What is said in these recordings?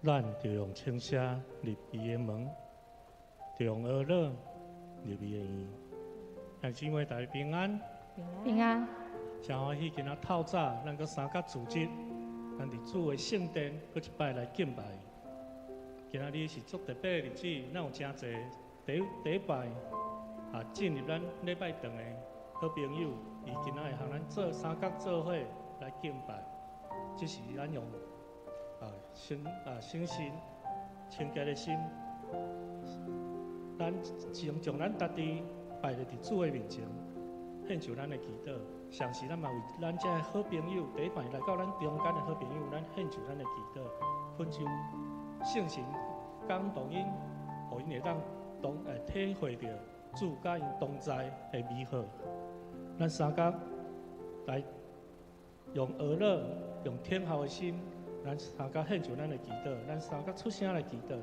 咱就用稱謝入伊的門，就用呵咾入伊的院。兄弟姊妹，大家平安。平安。誠歡喜今仔透早，咱閣三角組織，咱佇主的聖殿，閣一擺來敬拜。今仔日是足特別的日子，咱有誠濟第第一擺啊進入咱禮拜堂的好朋友，伊今仔會和咱做三角做伙來敬拜。這是咱用啊誠心清潔的心，咱將將咱家己擺佇主的面前，獻上咱的祈禱。同時，咱嘛為咱這个好朋友，第一擺來到咱中間的好朋友，咱獻上咱的祈禱，懇求聖神感動𪜶，予𪜶會當當會體會著主佮𪜶同在的美好。咱三角來用呵咾、用聽候的心，咱三角獻上咱的祈禱，咱三角出聲來祈禱。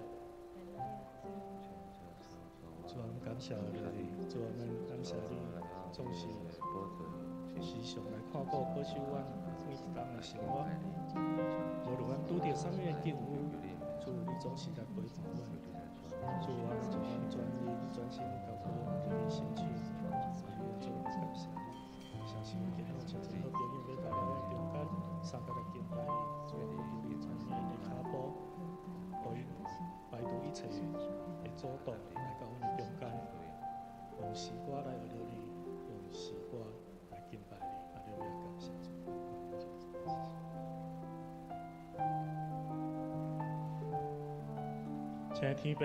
主啊，感謝你，主啊，咱感謝你，總是時常來看顧保守阮每一冬的生活。無論阮拄著啥物的境遇，主你總是來陪伴阮。主啊，將阮全意全心交託佇你身手，主，感謝你。相信今日有誠濟好朋友欲來咱中間，三角來敬拜你。主啊，求你傳𪜶的跤步，予𪜶排除一切的阻擋，來到阮的中間，用詩歌來呵咾你，用詩歌來敬拜你，阿們，感謝主。親愛天父，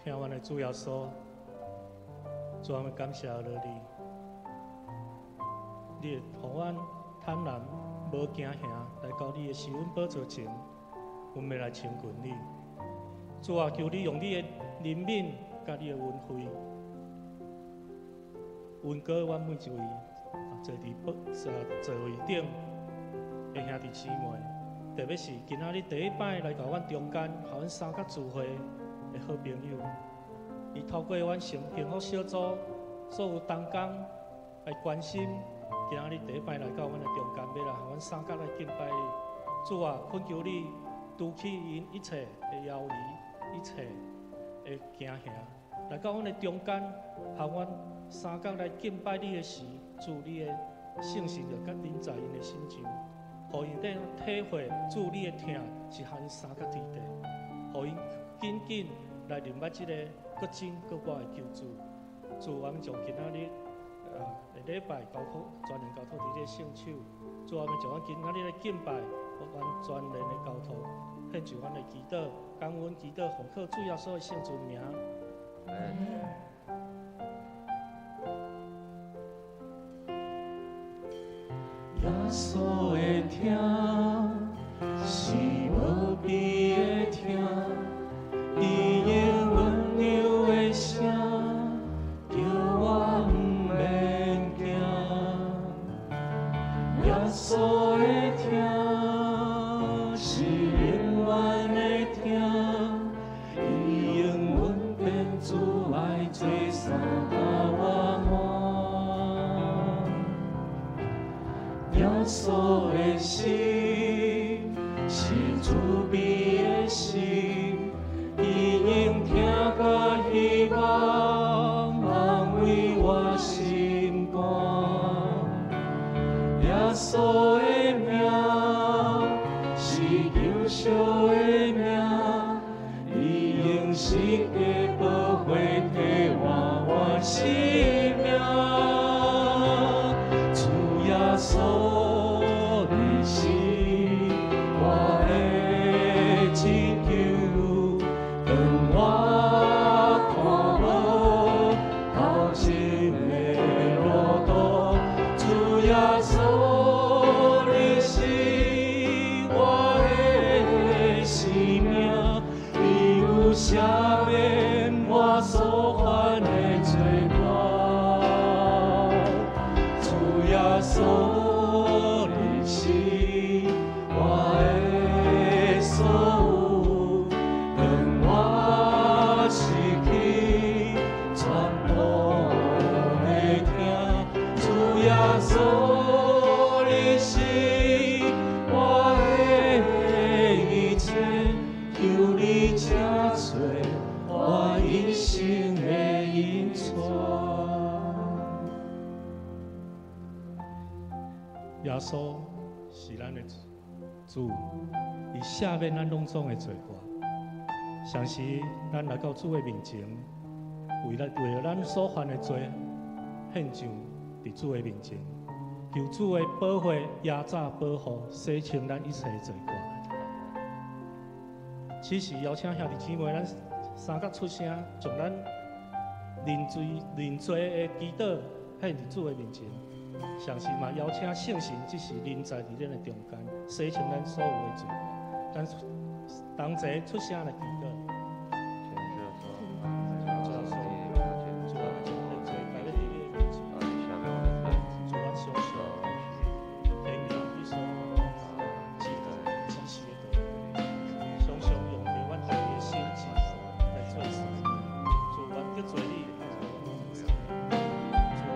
聽阮的主耶穌，主啊，感謝你，你會予阮坦然無驚嚇來到你的施恩寶座前，阮欲來親近你。主啊，求你用你的憐憫佮你的恩惠，恩膏阮每一位坐佇寶座位頂的兄弟姊妹，特別是今仔日第一擺來到阮中間，予阮三角聚會的好朋友，伊透過阮幸福小組所有同工來關心，今仔日第一擺來到阮的中間，欲來予阮三角來敬拜你。主啊，懇求你除去𪜶一切的猶疑，一切的驚嚇，來到阮的中間，予阮三角來敬拜你的時，主你的聖神就佮臨在𪜶的身上，予𪜶得體會主你的疼是予𪜶三角天地，予𪜶緊緊來認捌這個閣真閣活的救主。主，我們將今仔日的禮拜交託，全然交託佇你的聖手。主，我們將阮今仔日的敬拜，完全然的交託，獻上阮的祈禱，感恩祈禱，奉靠主耶穌的聖尊名。耶穌的疼是無比的疼，伊用溫柔的聲叫我毋免驚。耶穌的疼是永遠的疼，伊用阮變主愛做衫甲我換。耶穌的心是慈悲的心，伊用疼佮希望安慰我心肝。耶穌的名是救贖的名，伊用十架寶血替換我生命。主耶穌，你是我的拯救，當我看無頭前的路途，主耶穌，你是我的生命，你有赦免我所犯的罪過。主耶穌，你是我的所有，當我失去全部的疼，主耶穌，你是我的耶穌是咱的主，伊赦免咱攏總的罪過。相時咱來到主的面前，為了咱所犯的罪，獻上佇主的面前，求主的寶血壓榨保護，洗清咱一切的罪過。此時邀請兄弟姊妹，咱三角出聲，將咱認罪的祈禱獻佇主的面前。同時嘛，邀請聖神這時臨在佇咱的中間，洗清咱所有的罪過。咱同齊出聲來祈禱。主啊，將咱的罪擺佇你的面前。主，阮相信，天父你所指示的道路，常常用著阮家己的心智來做事。主，阮得罪你，主，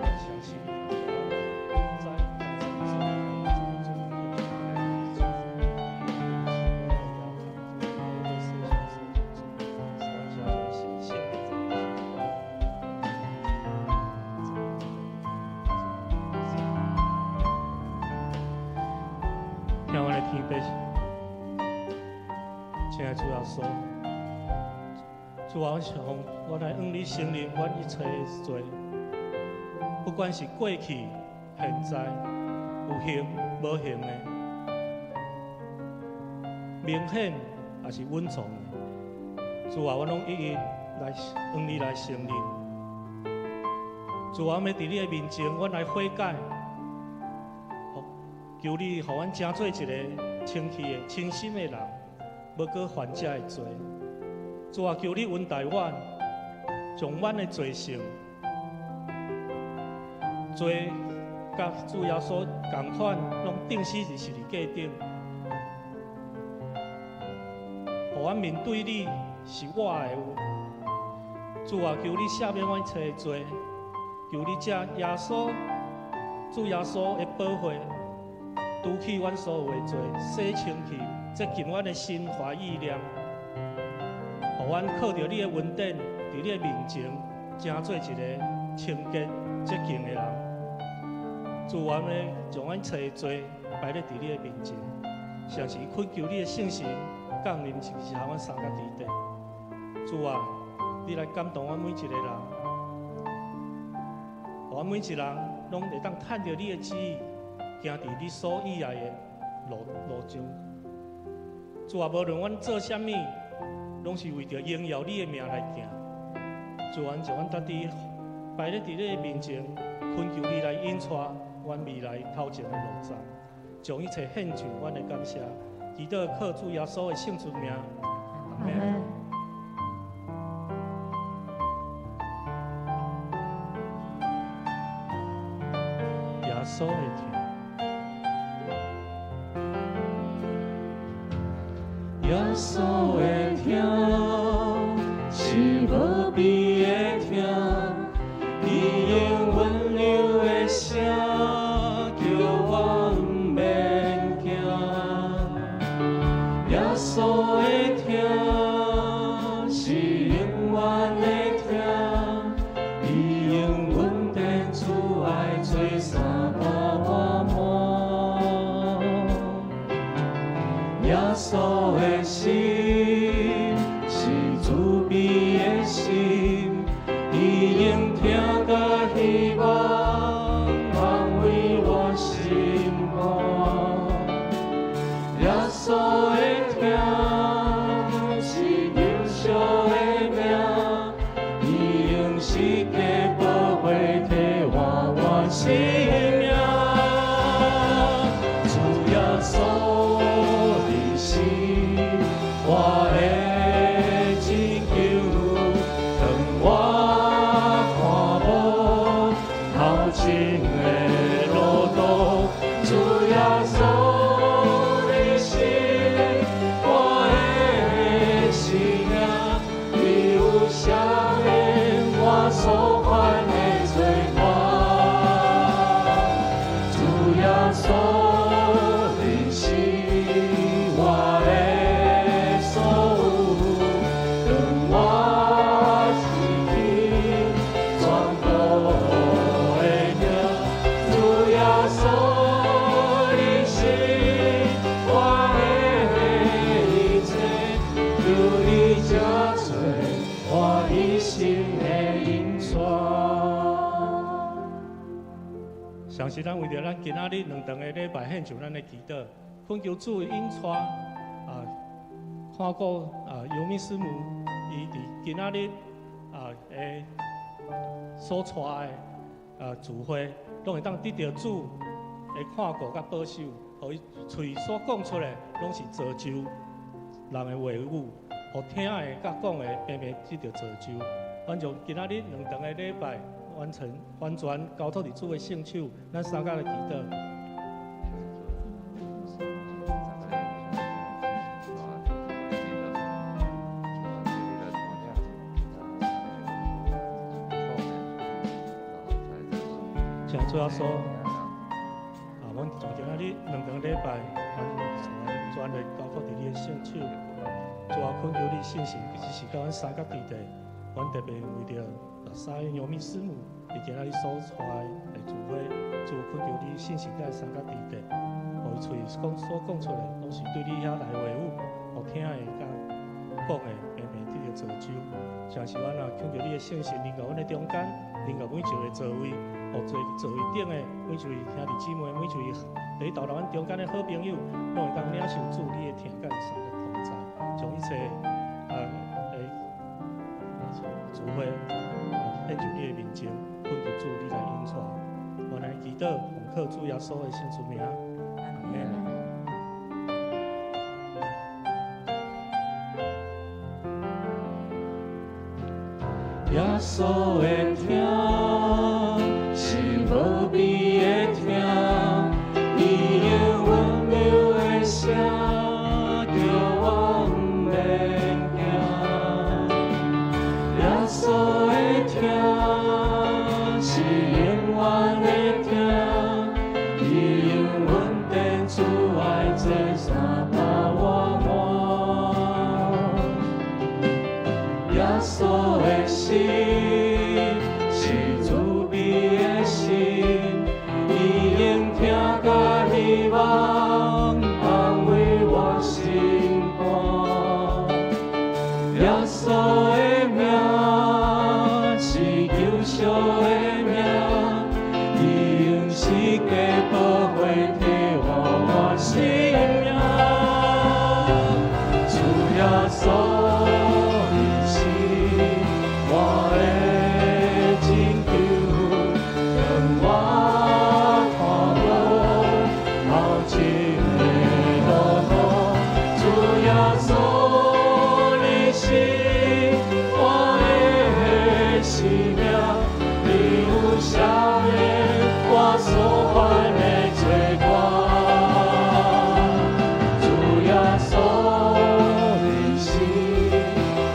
阮相信。知聽阮的天父，親愛的主耶穌，主啊，阮想我來向你承認阮一切的罪，不管是過去、現在，有形無形的，明顯抑是隱藏的，主啊，阮攏一一來向你來承認。主啊，阮欲佇你的面前，阮來悔改，求你予阮成做一个清氣的、清心的人，無閣犯這个罪。主啊，求你恩待阮，將阮的罪性，罪佮主耶穌仝款，攏釘死佇十字架頂，予阮面對你是活的。主啊，求你赦免阮一切的罪，求你藉耶穌，主耶穌的寶血，除去阮所有的罪，洗清去，潔淨阮的心懷意念，予阮靠著你的恩典，佇你的面前，成做一个清潔潔淨的人。主，阮欲將阮一切的罪擺咧佇你的面前，相時懇求你的聖神降臨，是予阮三角之地。主啊，你來感動阮每一个人，予阮每一人攏會當趁著你的旨意，行佇你所喜愛的路上。主啊，無論阮做啥物，攏是為著榮耀你的名來行。主啊，將阮家己擺咧佇你的面前，懇求你來引帶阮未來頭前的路程，將一切獻上阮的感謝，祈禱靠主耶穌的聖尊名，阿們。耶穌的疼，耶穌的疼是無比的疼，伊用溫柔的聲叫我毋免驚。耶穌的疼是永遠的疼，伊用恩典慈愛做衫襠我滿。耶穌的心是慈悲的心，伊用疼佮希望安慰我心肝。耶穌的疼是求惜的命，伊用十架寶血替換我生命。主耶穌，你是我的拯救，當我看無頭前的路途，主耶穌，你是我的生命，你有赦免我所犯的罪過。主耶穌，你是我的所有，當我失去全部的命，主耶穌，你相信咱為著咱今仔日兩頓的禮拜獻上咱的祈禱，懇求主引帶啊，看顧啊尤米師母，伊佇今仔日啊的所帶的啊聚會，攏會當得著主的看顧佮保守，予伊喙所講出來，攏是造就人的話語，予聽的佮講的平平得著造就。阮將今仔日兩頓的禮拜完成完全交託佇主的聖手，咱三甲來祈禱。請主耶穌，啊，阮將今仔日兩頓禮拜完全來交託佇你的聖手。主啊，懇求你信心，只是佮阮三甲弟弟，阮特別為著三個尤米師母，佇今仔日所帶的聚會，主懇求你信心佮三甲弟弟，予伊喙講所講出來，攏是對你遐來的話語，予聽的佮講的，平平得著造就。誠是阮啊，懇求你的聖神臨到阮的中間，臨到每一個座位，予坐座位頂的每一位兄弟姊妹，每一位佇投入阮中間的好朋友，攏會當領受主你的疼佮三個同在，將一切啊的聚會啊獻上你的面前，懇求主你來引帶。阮來祈禱，奉靠主耶穌的聖主名，阿們。耶穌的疼是無比的疼，伊用溫柔的聲叫我毋免驚。耶穌的疼是永遠的疼，伊用恩典慈愛這三百我滿。耶穌的心是慈悲的心，伊用疼佮希望安慰我心肝。耶穌的名是救贖的名，伊用十架寶血替換我生命。主耶穌，你是我的拯救，當我看無頭前的路途，主耶穌，你是我的生命，你有赦免我所犯的罪過。主耶穌，你是。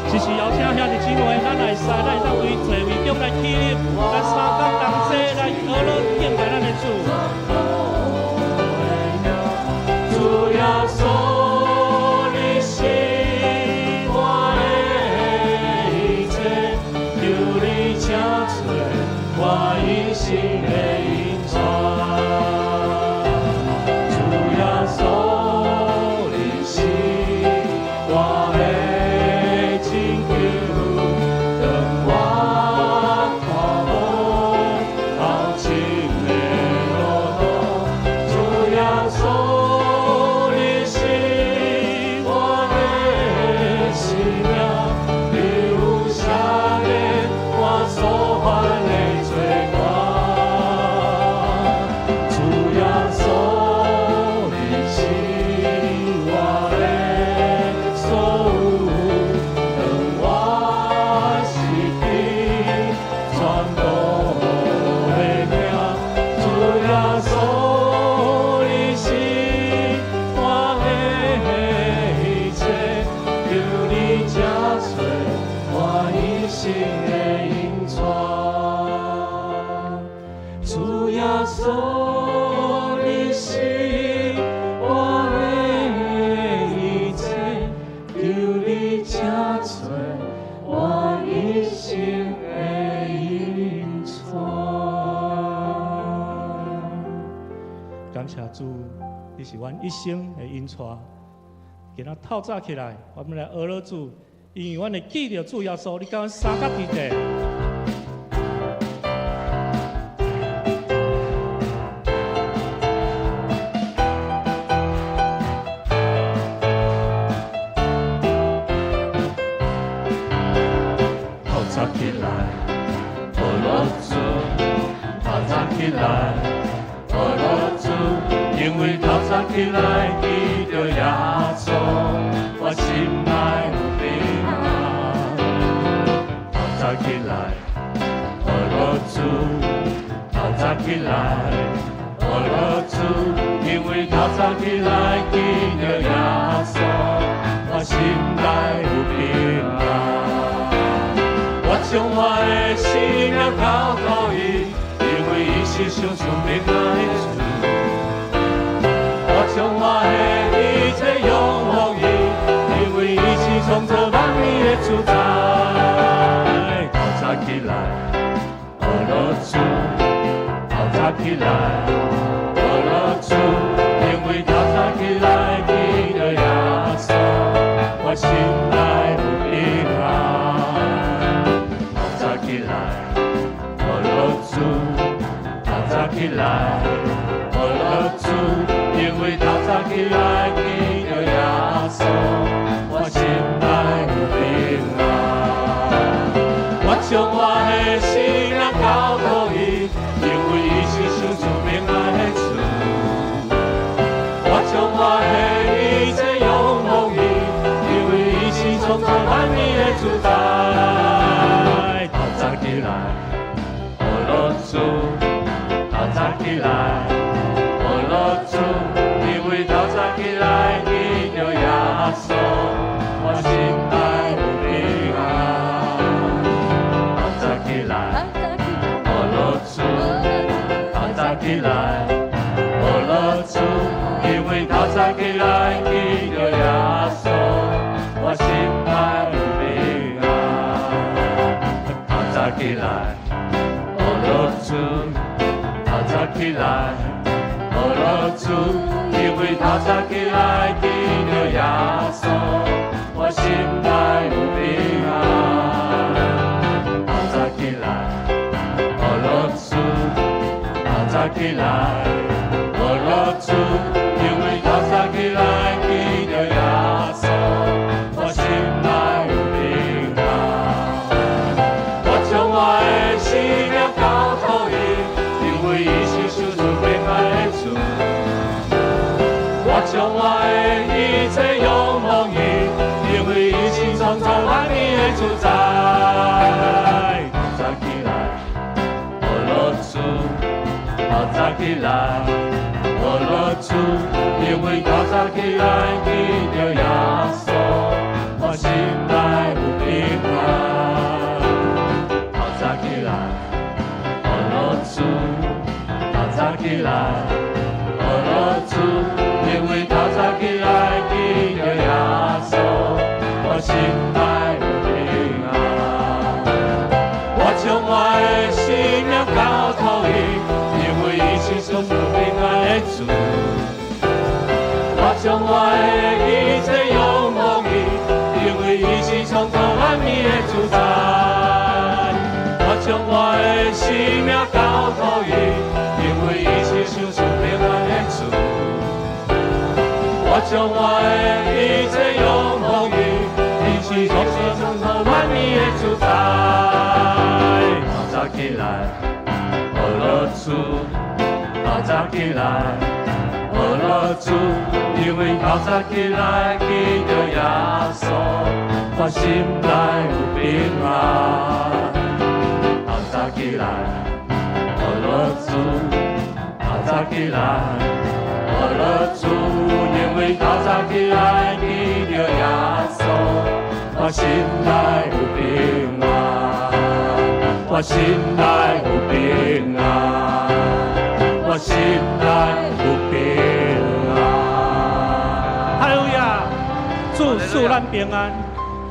只是邀請兄弟姊妹，咱來使，咱會當為座位中來起立，咱三角同齊來學樂敬拜咱的主。主耶穌，你是我的一切，求你請做我一生的引帶。主耶穌，你是我的拯救，當我看無頭前的路途，主耶穌，你是我的生命，你有赦免我所犯的罪過。主耶穌，你是我的所有，當我失去全部的命，主耶穌，你是我的一切，求你請做我一生的引帶。主耶穌，你是我的一切，求你請做我一生的引帶。感謝主，你是阮一生的引帶。今仔透早起來，我們來學樂主，因為阮會記著主耶穌，你佮阮三角弟弟。因為透早起來見著耶穌，我心內有平安。透早起來，學落主，透早起來，學落主，因為透早起來見著耶穌，我心內有平安。我將我的生命交託伊，因為伊是賞賜平安的主。我將我的一切仰望伊，因為伊是創造萬物的主宰。透早起來，學落主，透早起來，學落主，因為透早起來見著耶穌，我心內有平安。透早起來，學落主，透早起來，學落主，因為透早起來見著耶穌，我心內有平安。我將我的生命交託伊，因為伊是賞賜平安的主。我將我的一切仰望伊，因為伊是創造萬物的主宰。透早起來，學落主，透早起來，學落主，因為透早起來見著耶穌，我心內有平安。透早起來，學落主，透早起來，學落主，因為透早起來見著耶穌，我心內有平安。透早起來，學落主，透早起來，學落主，因為透早起來見著耶穌，我心內有平安。透早起來，學落主，透早起來，學落主，因為透早起來見著耶穌，我心內有平安。我將我的生命交託伊，因為伊是賞賜平安的主。我將我的一切仰望伊，因為伊是創造萬物的主宰。透早起來，學落主，透早起來，學落主，因為透早起來見著耶穌，我心內有平安。透早起來，學落主，透早起來，學落主，因為透早起來見著耶穌，我心內有平安。我將我的生命交託伊，因為伊是賞賜平安的主。我將我的一切仰望伊，因為伊是創造萬物的主宰。我將我的生命交託伊，因為伊是賞賜平安的主。我將我的一切仰望伊，伊是創造萬物的主宰。透早起來，學落主，透早起來，學落主，因為透早起來見著耶穌，我心內有平安。透早起來，學落主，透早起來，學落主，因為透早起來見著耶穌，我心內有平安。我心內有平安，我心內有平安。哈利路亞，主賜咱平安，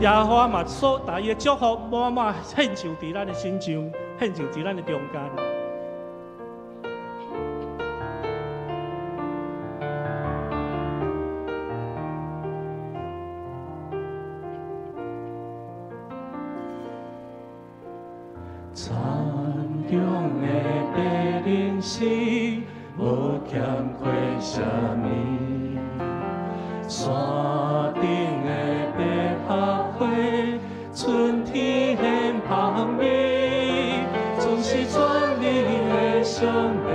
耶和華嘛所帶伊的祝福滿滿獻上佇咱的身上，獻上佇咱的中間。田中的白灵时，無欠缺啥物；山頂的百合花，春天現芳味。總是全能的上帝，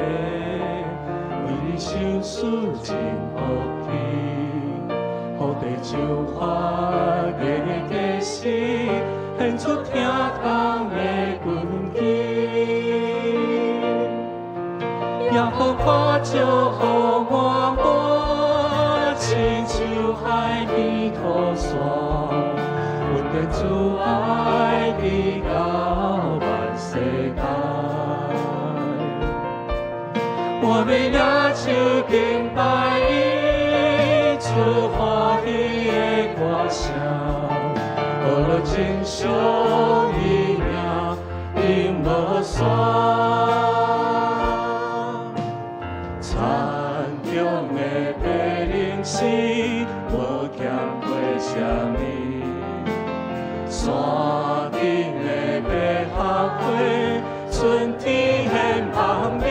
為你首诗真福气，予地唱发热的歌诗，献出疼痛的根基。耶和华祝福满满，亲像海边土沙，恩典慈爱直到万世代。我欲举手敬拜伊，出欢喜的歌声，呵乐称颂伊名永无煞。田中的白灵丝，无欠过啥物；山顶的百合花，春天献芳味，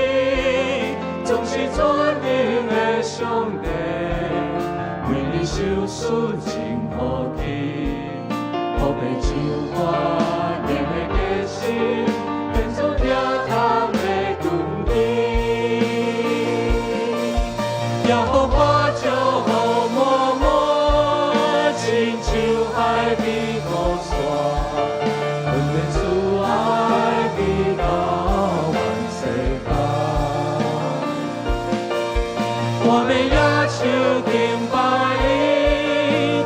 总是全能的上帝，每日首诗真福气，予地唱发热的歌诗，献出疼痛的根基。耶和华祝福满满，亲像海边土沙，恩典慈爱直到万世代。我欲举手敬拜伊，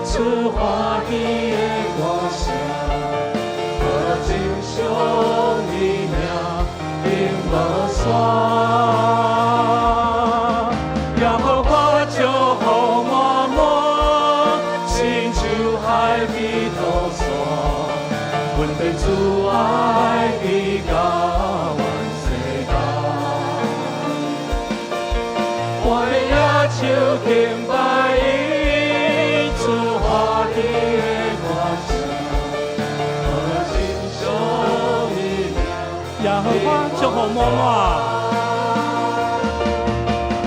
出欢喜的歌声，呵乐称颂伊名永无煞。耶和华祝福满满，亲像海边土沙，恩典慈爱直到万世代。我欲举手敬拜伊，出欢喜的歌声，呵乐称颂伊名。耶和华祝福满满，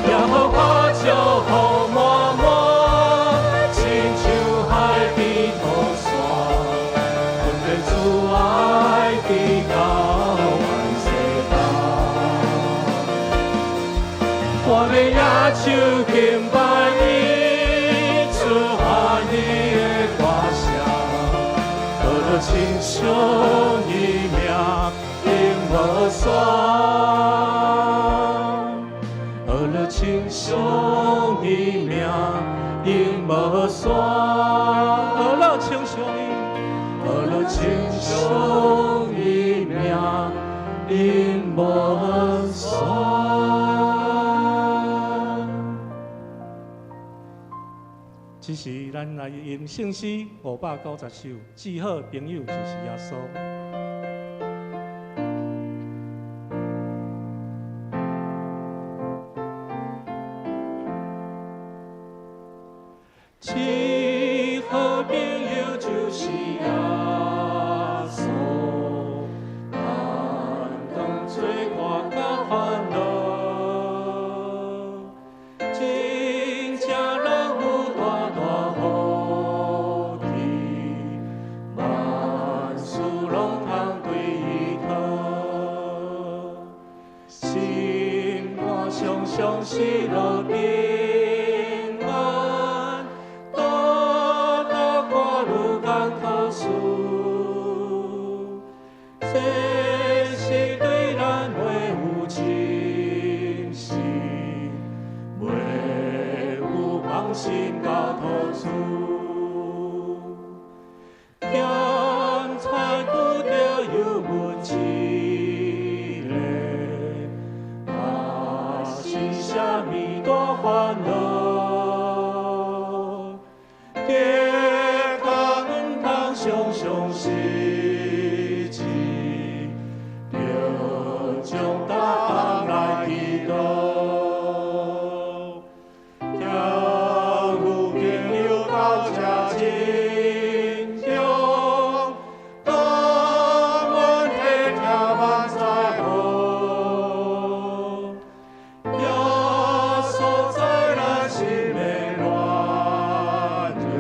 耶和华祝福满满，亲像海边土沙，恩典慈爱直到万世代。我欲举手敬拜伊，出欢喜的歌声，呵乐称颂伊名永无煞。呵乐称颂伊名永无煞。呵乐称颂伊，呵乐称颂伊名永无煞。这时，咱來用聖詩590首，至好朋友就是耶穌。至好朋友就是耶穌，擔當罪過佮煩惱，真正攏有大大福氣，萬事攏通對伊討，心肝常常喜樂平安，倒倒看愈艱苦事，這是對咱袂有侵蝕，袂有放心交託主。咸菜拄著油溫一个，啊是啥物大煩惱？結果毋通常常失志，著將答案來祈禱。交有朋友到這真中，當阮體疼萬載好。耶穌在咱心的軟弱，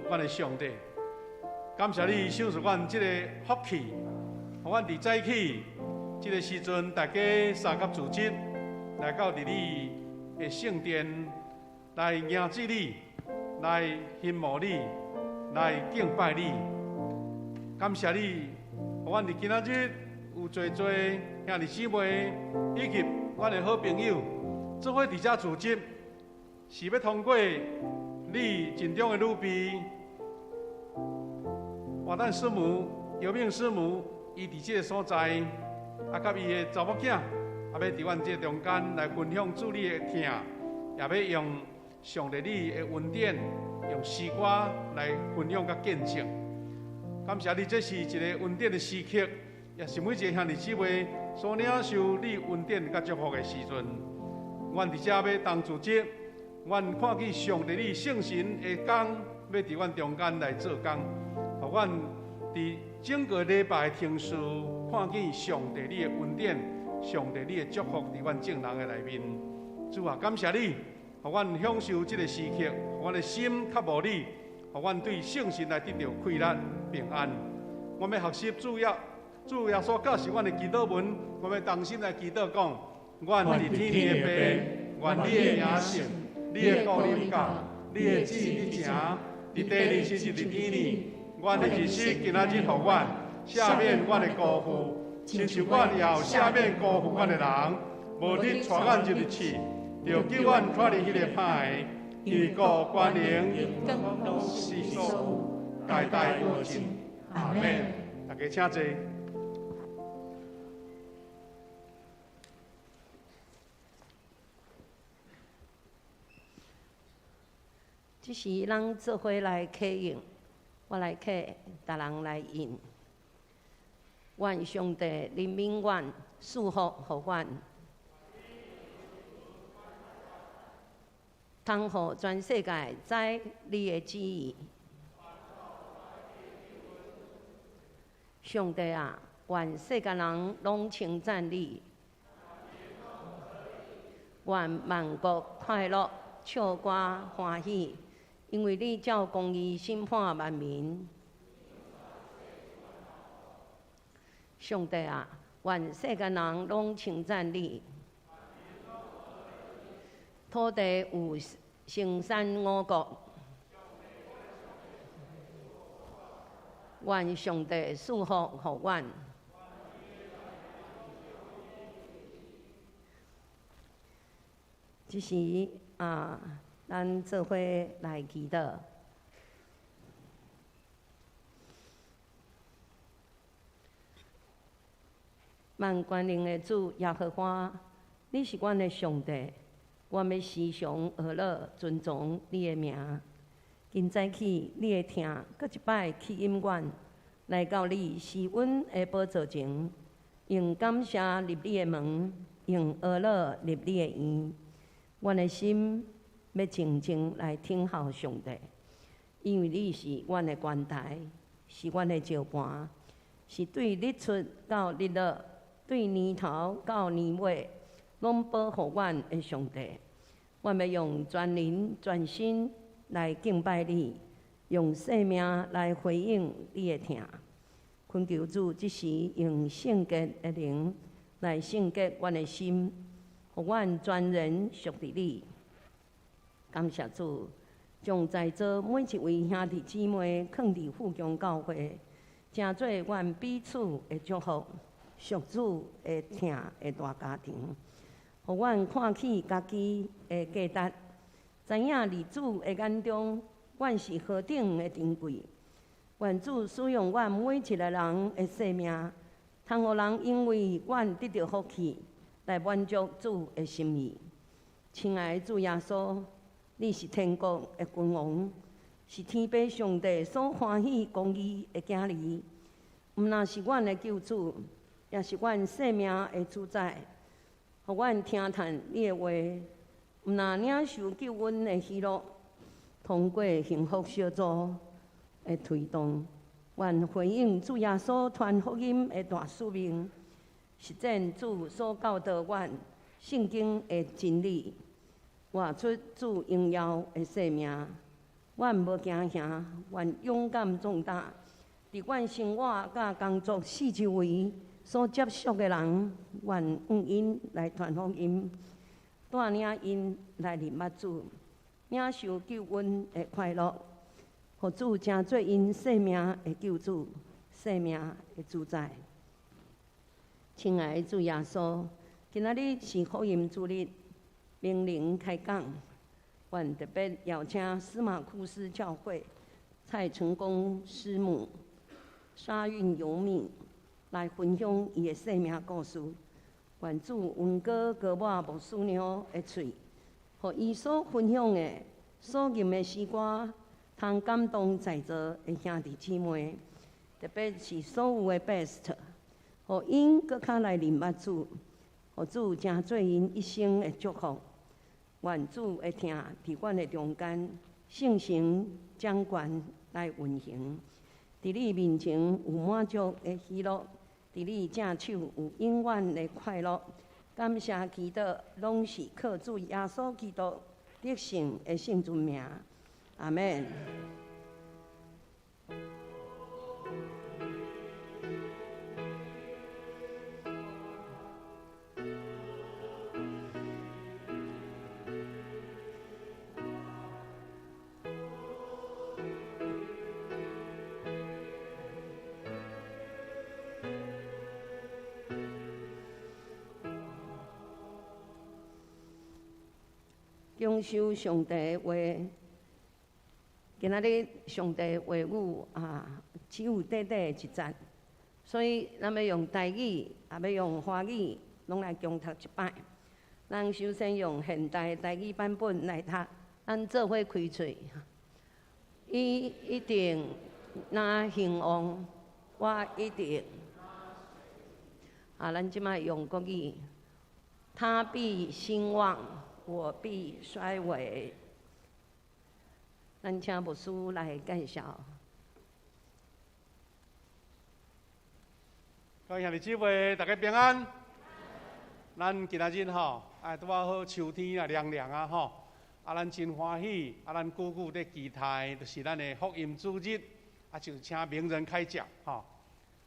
阮的上帝，感謝你賞賜阮這個福氣，予阮佇早起這個時陣，大家三合組織來到佇你的聖殿來迎接你，來欣慕你，來敬拜你。感謝你，予阮佇今仔日有濟濟兄弟姊妹以及阮的好朋友，做伙佇遮組織，是欲通過你盡忠的女婢，華誕師母、姚敏師母，伊佇這個所在，啊，佮伊的查某囝，啊，欲佇阮這中間來分享主你的疼，也欲用上帝你的恩典，用詩歌來分享佮見證。感謝你，這是一個恩典的時刻，也是每一個兄弟姊妹所領受你恩典佮祝福的時陣。阮佇遮欲同組織，阮看見上帝你聖神的工，欲佇阮中間來做工，予阮佇整個禮拜程序看見上帝你的恩典，上帝你的祝福佇阮眾人的內面。主啊，感謝你，予阮享受這個時刻，予阮的心較無你，予阮對聖神來得著快樂平安。我欲學習主耶穌教示阮的祈禱文，我欲同心來祈禱講：願佇天的父，願你的名聖，你的國臨到，你的旨意成，佇地裡親像佇天裡。願的日子今仔日予阮，赦免阮的辜負，親像阮也有赦免辜負阮的人。無得帶阮入去試，著救阮脫離彼个歹的。因為國權能攏是所有，代代無盡。阿們。大家請坐。這時咱做伙來啟應，我來啟，逐人來應。願上帝憐憫阮，賜福予阮，通予全世界知你的旨意。上帝啊，願世間人攏稱讚你，願萬國快樂，唱歌歡喜，因為你照公義審判萬民。上帝啊，願世間人攏稱讚你。土地有生產五穀，願上帝賜福予阮。這時啊，咱做伙來祈禱。萬權能的主耶和華，你是阮的上帝，我欲時常學樂尊崇你的名。今早起你的疼，閣一擺吸引阮來到你施恩的寶座前，用感謝入你的門，用呵咾入你的院。阮的心欲靜靜來等候上帝，因為你是阮的關台，是阮的石盤，是對日出到日落，對年頭到年尾，攏保護阮的上帝。阮欲用全靈全心來敬拜你，用生命來回應你的疼。懇求主這時用聖潔的靈來聖潔阮的心，予阮全然屬佇你。感謝主，將在座每一位兄弟姊妹囥佇富強教會，成做阮彼此的祝福，屬主的疼的大家庭，予阮看見家己的價值，知影佇主的眼中，阮是何等的珍貴。願主使用阮每一個人的生命，通予人因為阮得著福氣，來滿足主的心意。親愛的主耶穌，你是天國的君王，是天父上帝所歡喜公義的囝兒，毋但是阮的救主，也是阮生命的主宰。予阮聽趁你的話，毋但領受救恩的喜樂，通過幸福小組的推動，願回應主耶穌傳福音的大使命，實踐主所教導阮聖經的真理，活出主榮耀的生命。阮無驚嚇，願勇敢壯膽。佇阮生活佮工作四周圍所接觸的人，願向𪜶來傳福音，帶領𪜶來認捌主，領受救恩的快樂，予主成做𪜶生命的救主、生命的主宰。親愛的主耶穌，今仔日是福音主日，明靈開講，阮特別邀請司馬庫斯教會蔡成功師母沙運由敏來分享伊的生命故事。願主恩膏膏抹牧師娘的喙，予伊所分享的、所吟的詩歌，通感動在座的兄弟姊妹，特別是所有的 best，予𪜶閣較來認捌主，予主成做𪜶一生的祝福。願主的疼佇阮的中間，聖神掌權來運行。佇你面前有滿足的喜樂，佇你正手有永遠的快樂。感謝祈禱，攏是靠主耶穌基督得勝的聖尊名。阿們。享受上帝的話，今仔日上帝的話語啊，只有短短的一節，所以咱欲用台語，也欲用華語，攏來共讀一擺。咱首先用現代台語版本來讀，咱做伙開喙。伊一定若興旺，我一定。啊，咱這擺用國語，他必興旺，我必衰微。咱請牧師來介紹。各位兄弟姊妹，大家平安。咱今仔日吼，哎，拄仔好秋天啊，涼涼啊吼，啊，咱真歡喜，啊，咱久久咧期待，就是咱的福音主日，啊，就請名人開講吼。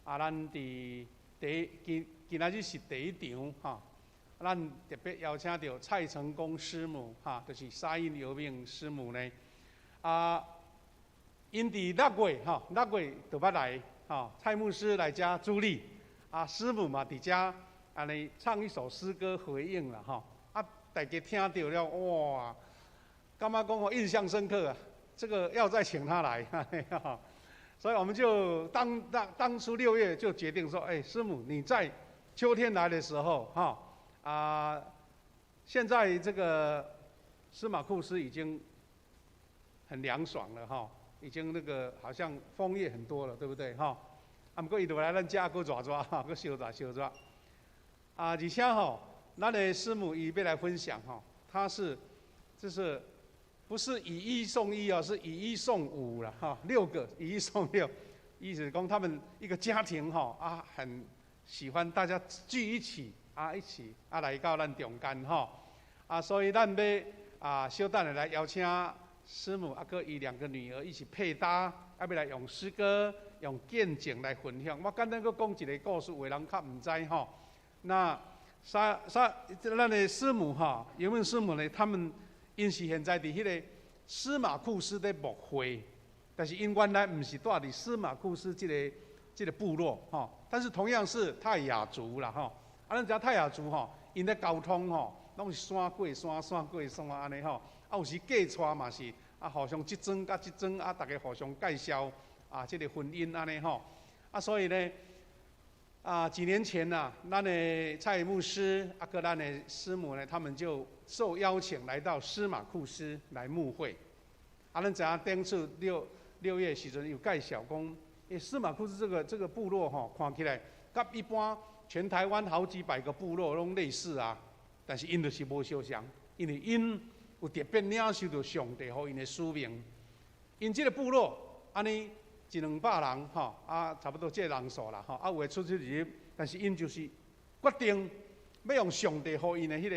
啊，咱佇第一今今仔日是第一場吼。咱特別邀請著蔡成功師母，哈，就是沙印由命師母呢。啊，𪜶佇六月，吼，六月就欲來，吼，蔡牧師來遮主禮，啊，師母嘛佇遮按呢唱一首詩歌回應啦，吼，啊，大家聽著了，哇，感覺講我印象深刻啊，這個要再請他來，所以我們就當當當初六月就決定說，欸，師母你在秋天來的時候，哈。啊，現在這個司馬庫斯已經很涼爽了哈，已經那個好像楓葉很多了，對不對哈？啊，毋過伊就來咱遮閣熱熱哈，閣燒熱燒熱。啊，而且吼，咱的師母伊欲來分享吼，他是就是不是以一送一哦，是以一送五了哈，六個以一送六，意思講他們一個家庭吼啊，很喜歡大家聚一起。啊，一起啊來到咱中間吼，啊，所以咱欲啊，小等下來邀請師母啊，閣伊兩個女兒一起配搭，啊，欲來用詩歌、用見證來分享。我簡單閣講一個故事，有的人較毋知吼。那啥啥，咱的師母吼，由命師母呢？他們𪜶是現在佇彼個司馬庫斯咧牧會，但是𪜶原來毋是住佇司馬庫斯這個部落吼，但是同樣是泰雅族啦吼。啊，咱知影泰雅族吼，𪜶咧溝通吼，攏是山過山，山過山按呢吼。啊，有時嫁娶嘛是啊，互相這莊佮這莊啊，逐家互相介紹啊，這個婚姻按呢吼。啊，所以呢，啊，幾年前呐，咱的蔡牧師啊，閣咱的師母呢，他們就受邀請來到司馬庫斯來牧會。啊，咱知影頂次六六月時陣有介紹講，欸，司馬庫斯這個部落吼，看起來佮一般。全台灣好幾百個部落攏類似啊，但是𪜶就是無相像，因為𪜶有特別領受著上帝予𪜶的使命。𪜶這個部落按呢一兩百人吼，啊差不多這個人數啦吼，啊有的出出入入，但是𪜶就是決定欲用上帝予𪜶的彼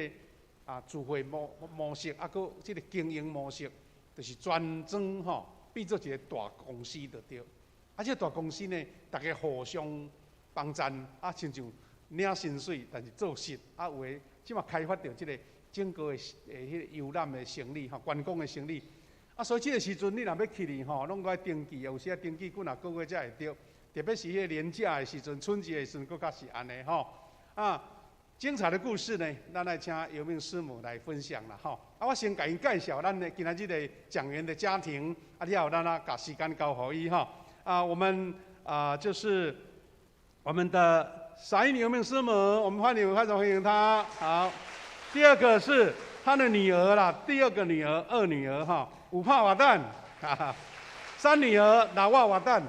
個啊聚會模式，啊閣這個經營模式，就是全庄吼变做一个大公司就对。啊，这个大公司呢，大家互相帮赞，啊，亲像领薪水，但是做实，啊，有的这马开发著这个整个的彼个游览的生意吼，观光的生意。啊，所以这个时阵你若欲去哩吼，拢爱登记，有时啊登记几若个月才会著，特别是彼个年假的时阵、春节的时阵，阁较是按呢吼。啊，精彩的故事呢，咱来请姚明师母来分享啦吼。啊，我先共𪜶介绍咱的今仔日的讲员的家庭，啊，了后咱啊，共时间交予伊吼。啊，我们啊，就是我们的撒印姚明师母，我们欢迎，欢迎欢迎她。好，第二个是他的女儿啦，第二个女儿，二女儿哈，五帕瓦旦，哈哈，三女儿老瓦瓦旦，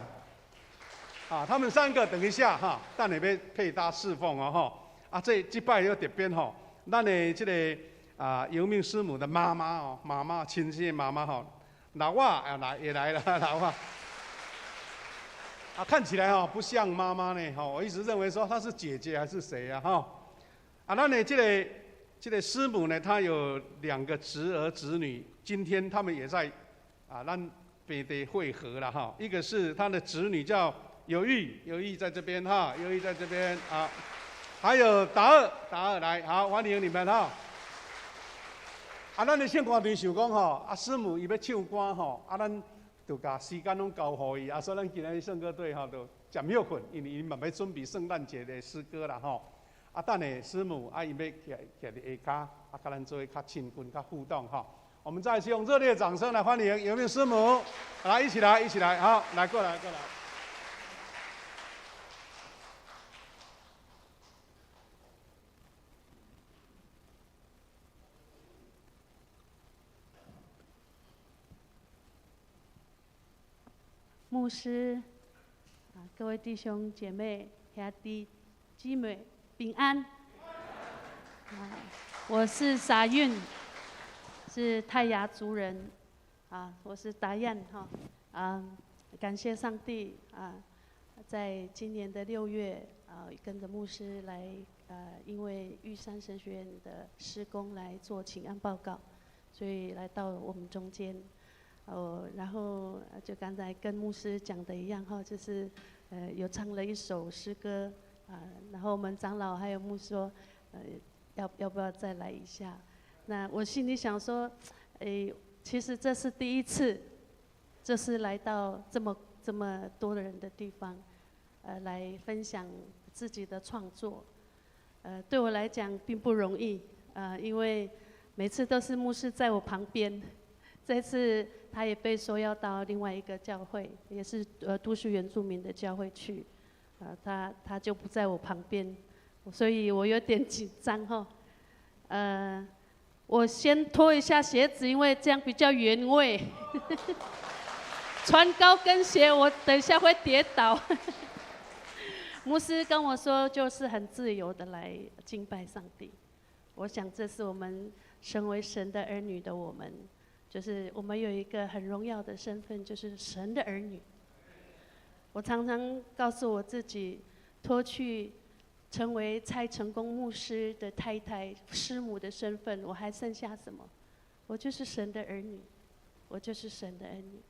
啊，他们三个等一下哈，等下欲配搭侍奉哦吼。啊，这摆又特别吼，咱的这个啊姚明师母的妈妈哦，妈妈亲生的妈妈吼，老瓦啊来也来了，老瓦。啊，看起来吼不像妈妈呢，吼，我一直认为说她是姐姐还是谁啊，吼。啊，咱的这个师母呢，她有两个侄儿侄女，今天他们也在啊，咱平地会合了哈。一个是她的侄女叫有玉，有玉在这边哈，有玉在这边啊。还有达尔，达尔来，好，欢迎你们哈。啊，咱的圣歌队想讲吼，啊，师母伊欲唱歌吼，啊，咱就共时间拢交予伊，啊，所以咱今仔日圣歌队吼就暂歇困，因为𪜶嘛欲准备圣诞节的诗歌啦吼。啊，等下师母啊，伊欲徛徛伫下跤，啊，佮咱做伙较亲近、较互动吼。我们再次用热烈的掌声来欢迎有没有师母？来，一起来，一起来，好，来过来，过来。牧师啊，各位弟兄姐妹、兄弟姊妹平安。啊，我是撒韵，是泰雅族人，啊，我是达燕哈，啊，感谢上帝啊，在今年的6月啊，跟着牧师来，因为玉山神学院的施工来做请安报告，所以来到我们中间。哦，然后就刚才跟牧师讲的一样哈，就是有唱了一首诗歌啊，然后我们长老还有牧师说，要不要再来一下？那我心里想说，哎，其实这是第一次，这是来到这么多的人的地方，来分享自己的创作，对我来讲并不容易，因为每次都是牧师在我旁边。这次他也被说要到另外一个教会，也是都市原住民的教会去，他就不在我旁边，所以我有点紧张哈。我先脱一下鞋子，因为这样比较原味。穿高跟鞋，我等一下会跌倒。牧师跟我说，就是很自由的来敬拜上帝。我想这是我们身为神的儿女的我们。就是我们有一个很荣耀的身份，就是神的儿女。我常常告诉我自己，脱去成为蔡成功牧师的太太、师母的身份，我还剩下什么？我就是神的儿女，我就是神的儿女。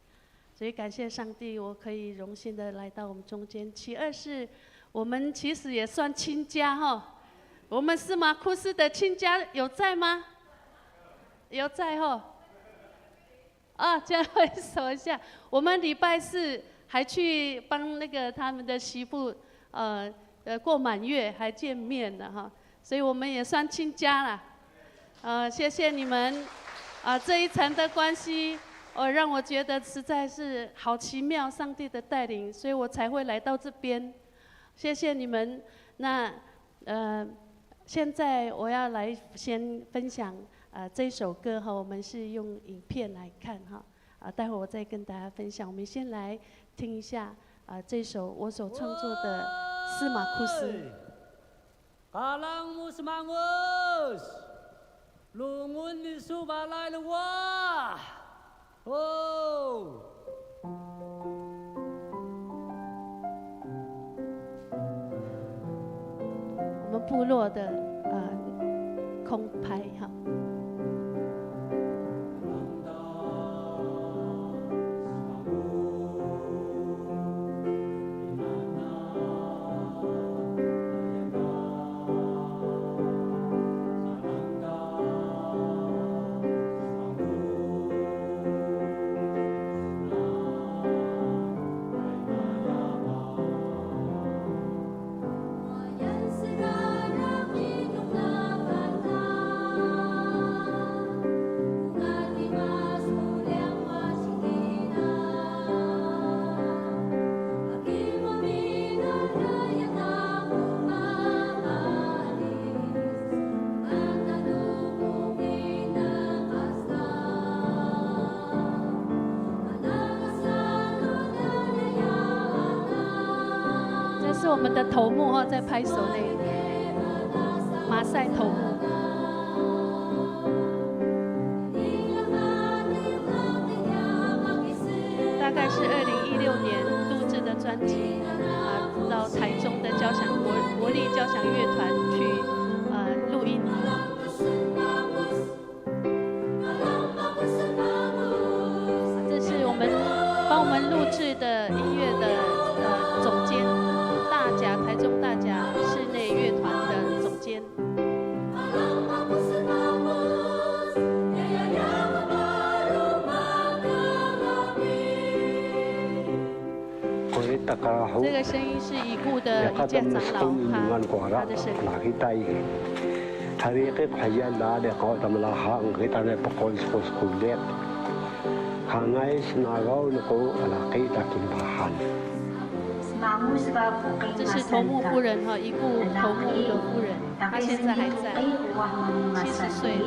所以感谢上帝，我可以荣幸的来到我们中间。其二是，我们其实也算亲家哈，我们是马库斯的亲家，有在吗？有在哈。啊，这样挥手一下。我们礼拜四还去帮那个他们的媳妇，过满月，还见面了哈，所以我们也算亲家了。谢谢你们，啊，这一层的关系，让我觉得实在是好奇妙，上帝的带领，所以我才会来到这边。谢谢你们。那现在我要来先分享。这首歌哈，我们是用影片来看哈，啊，待会我再跟大家分享。我们先来听一下啊，这首我所创作的《司马库斯》。我们部落的空拍哈。我們的頭目哈，在拍手那個馬賽頭目。大概是2016年錄製的專輯，啊，到台中的交響國立交響樂團去，錄音。這是我們幫我們錄製的音樂的總監，大甲台中大甲室內樂團的總監。這個聲音是已故的一屆長老他的聲音。這是頭目夫人哈，已故頭目的夫人，她現在還在，70歲。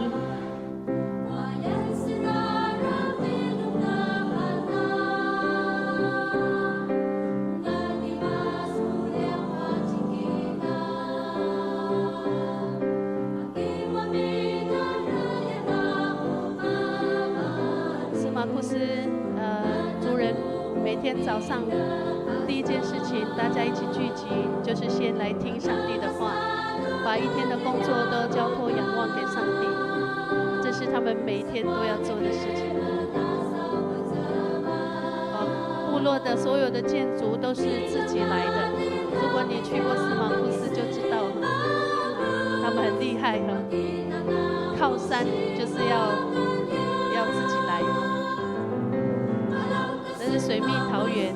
司馬庫斯，族人每天早上第一件事情，大家一起聚集，就是先來聽上帝的話，把一天的工作都交託仰望給上帝，這是他們每一天都要做的事情。部落的所有的建築都是自己來的，如果你去過司馬庫斯就知道了，他們很厲害哈，靠山就是要自己來。這是水蜜桃園。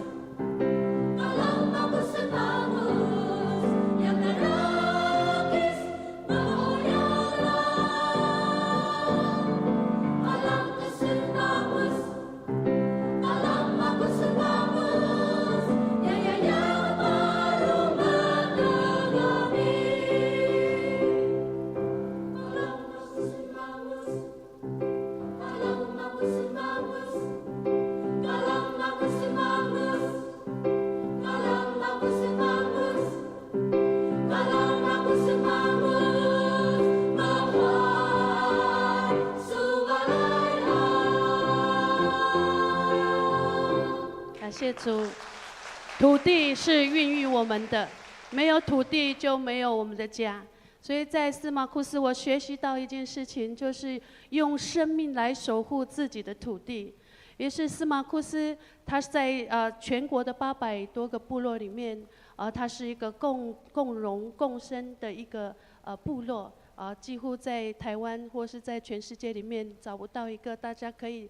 感謝主，土地是孕育我們的，沒有土地就沒有我們的家。所以在司馬庫斯，我學習到一件事情，就是用生命來守護自己的土地。於是司馬庫斯，他是在全國的800多個部落裡面，它是一個共榮共生的一個部落，幾乎在台灣或是在全世界裡面找不到一個大家可以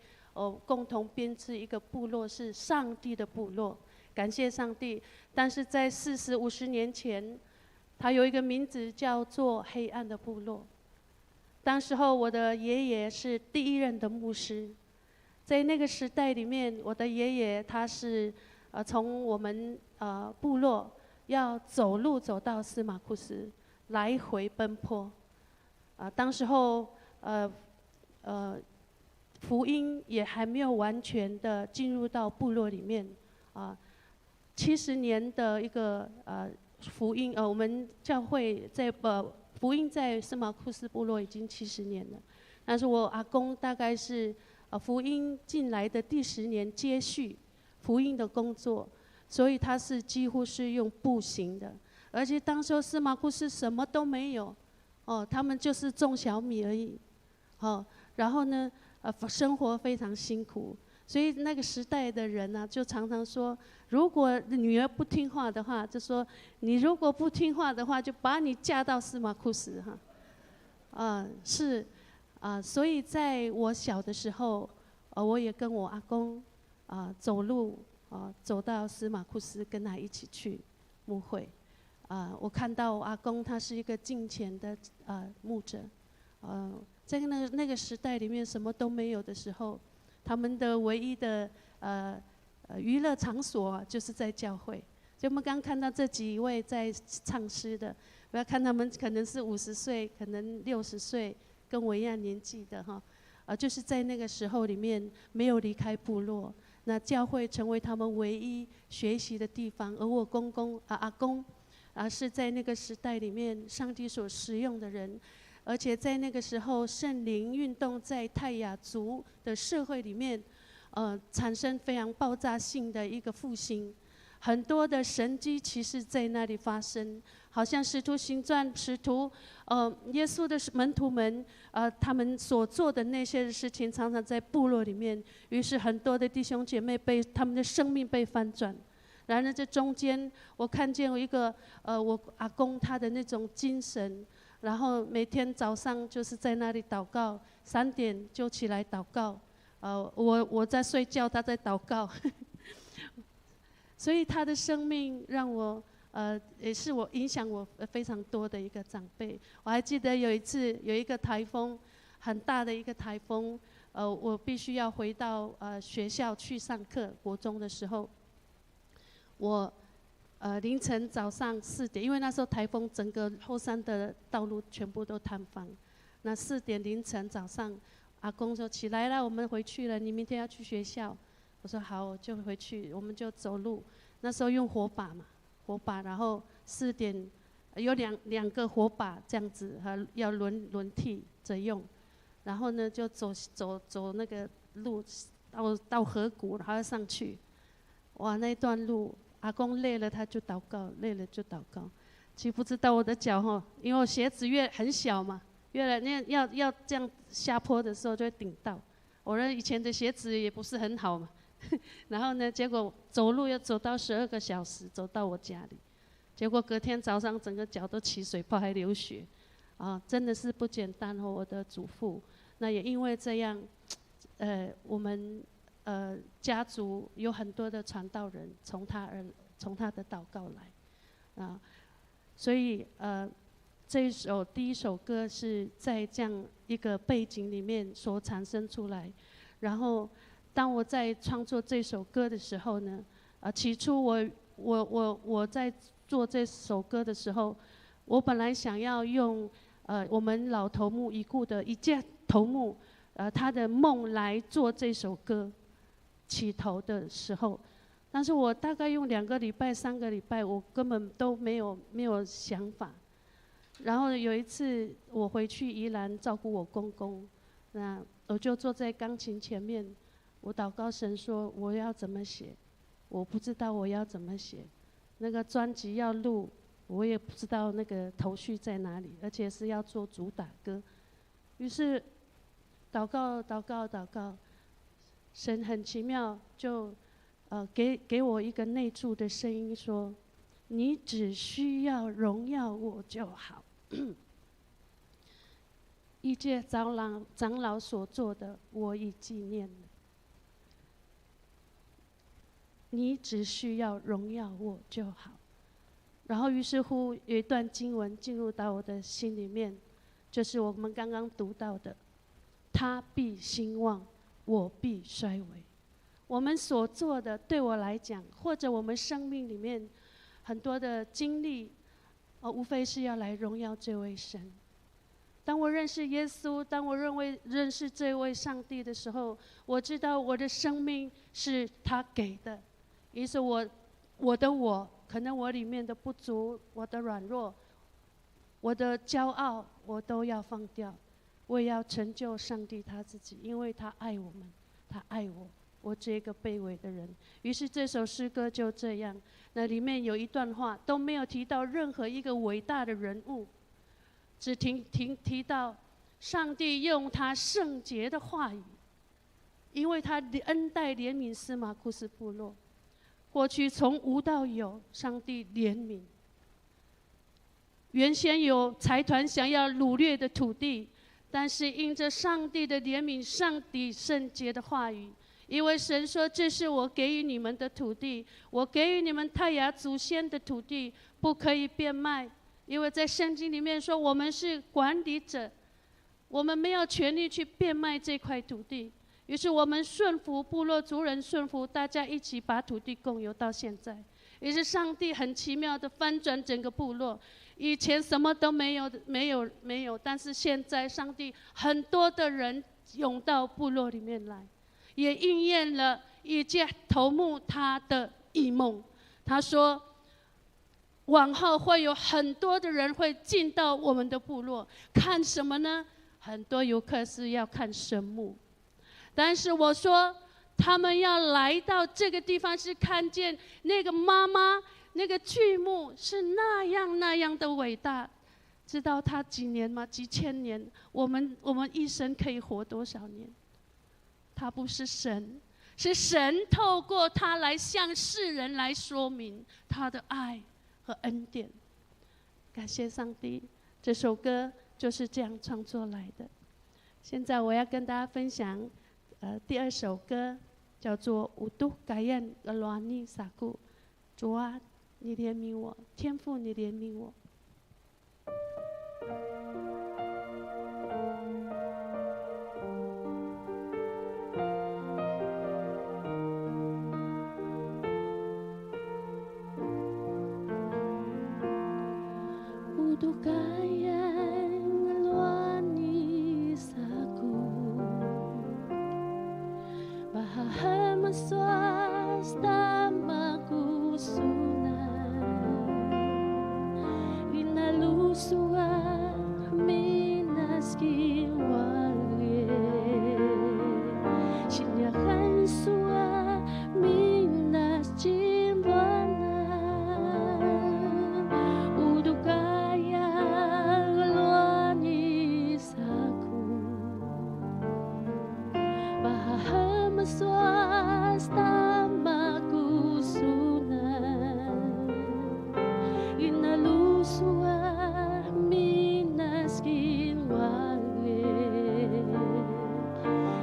共同編織一個部落是上帝的部落，感謝上帝。但是在40、50年前，它有一個名字叫做黑暗的部落。當時候我的爺爺是第一任的牧師，在那個時代裡面，我的爺爺他是從我們部落要走路走到司馬庫斯，來回奔波。當時候福音也還沒有完全的進入到部落裡面，70年的一個福音，我們教會在福音在司馬庫斯部落已經70年了，但是我阿公大概是福音進來的第10年接續福音的工作，所以他是幾乎是用步行的，而且當時候司馬庫斯什麼都沒有，哦，他們就是種小米而已，哦，然後呢，生活非常辛苦，所以那個時代的人呢，就常常說，如果女兒不聽話的話，就說你如果不聽話的話，就把你嫁到司馬庫斯哈。是，所以在我小的時候，我也跟我阿公走路走到司馬庫斯，跟他一起去牧會。我看到我阿公他是一個敬虔的牧者，在那個時代裡面什麼都沒有的時候，他們的唯一的娛樂場所就是在教會。所以我們剛看到這幾位在唱詩的，不要看他們可能是50歲，可能60歲，跟我一樣年紀的哈，就是在那個時候裡面沒有離開部落，那教會成為他們唯一學習的地方。而我公公啊阿公而是在那个时代里面，上帝所使用的人，而且在那个时候，圣灵运动在泰雅族的社会里面，产生非常爆炸性的一个复兴，很多的神迹奇事在那里发生，好像使徒行传，使徒，耶稣的门徒们，他们所做的那些事情，常常在部落里面，于是很多的弟兄姐妹被他们的生命被翻转。然而这中间，我看见有一个，我阿公他的那种精神，然后每天早上就是在那里祷告，3点就起来祷告，我在睡觉，他在祷告，所以他的生命让我，也是我影响我非常多的一个长辈。我还记得有一次有一个台风，很大的一个台风，我必须要回到学校去上课，国中的时候。我，凌晨早上四点，因为那时候台风，整个后山的道路全部都坍方。那四点凌晨早上，阿公说起来了，我们回去了，你明天要去学校。我说好，我就回去，我们就走路。那时候用火把嘛，火把，然后四点有两个火把这样子，还要轮轮替着用。然后呢，就走走走那个路到河谷，然后上去。哇，那段路，阿公累了他就祷告，累了就祷告。其实不知道我的脚哈，因为我鞋子越很小嘛，越来那要这样下坡的时候就会顶到。我那以前的鞋子也不是很好嘛，然后呢，结果走路要走到12个小时，走到我家里，结果隔天早上整个脚都起水泡还流血，啊，真的是不简单哦，我的祖父。那也因为这样，我们家族有很多的传道人从他的祷告来，啊，所以这一首第一首歌是在这样一个背景里面所产生出来，然后当我在创作这首歌的时候呢，起初我在做这首歌的时候，我本来想要用我们老头目已故的一届头目，他的梦来做这首歌起头的时候，但是我大概用2个礼拜、3个礼拜，我根本都没有想法。然后有一次我回去宜兰照顾我公公，那我就坐在钢琴前面，我祷告神说我要怎么写，我不知道我要怎么写，那个专辑要录，我也不知道那个头绪在哪里，而且是要做主打歌。于是祷告祷告祷告，神很奇妙，就给我一个内住的声音说：“你只需要荣耀我就好。”一届长老所做的，我已纪念了。你只需要荣耀我就好。然后于是乎有一段经文进入到我的心里面，就是我们刚刚读到的：“他必兴旺，我必衰微。”我们所做的，对我来讲，或者我们生命里面很多的经历，无非是要来荣耀这位神。当我认识耶稣，当我认为认识这位上帝的时候，我知道我的生命是他给的。于是我，我的我，可能我里面的不足、我的软弱、我的骄傲，我都要放掉。我也要成就上帝他自己，因为他爱我们，他爱我，我这个卑微的人。于是这首诗歌就这样，那里面有一段话都没有提到任何一个伟大的人物，只提到上帝用他圣洁的话语，因为他恩待怜悯司马库斯部落，过去从无到有，上帝怜悯。原先有财团想要掳掠的土地，但是因着上帝的怜悯，上帝圣洁的话语，因为神说：“这是我给予你们的土地，我给予你们泰雅祖先的土地，不可以变卖。”因为在圣经里面说，我们是管理者，我们没有权利去变卖这块土地。于是我们顺服部落族人，顺服大家一起把土地共有到现在。于是上帝很奇妙的翻转整个部落，以前什么都没有，没有，没有，但是现在上帝很多的人涌到部落里面来，也应验了以家头目他的异梦。他说：“往后会有很多的人会进到我们的部落，看什么呢？很多游客是要看神木，但是我说，他们要来到这个地方，是看见那个妈妈，那个巨木是那样那样的伟大。知道他几年吗？几千年。我们一生可以活多少年？他不是神，是神透过他来向世人来说明他的爱和恩典。感谢上帝，这首歌就是这样创作来的。现在我要跟大家分享，第二首歌叫做《Utuh kayan keluani saku》，主啊，你怜悯我，天父，你怜悯我。Utuh kayan keluani saku Bahahem swasta makusunan Inalusua minas kiwale Sinyahan sua minas jimbuana Utuh kayan keluani saku Bahahem swasta makusunan Inalusua minas kinwale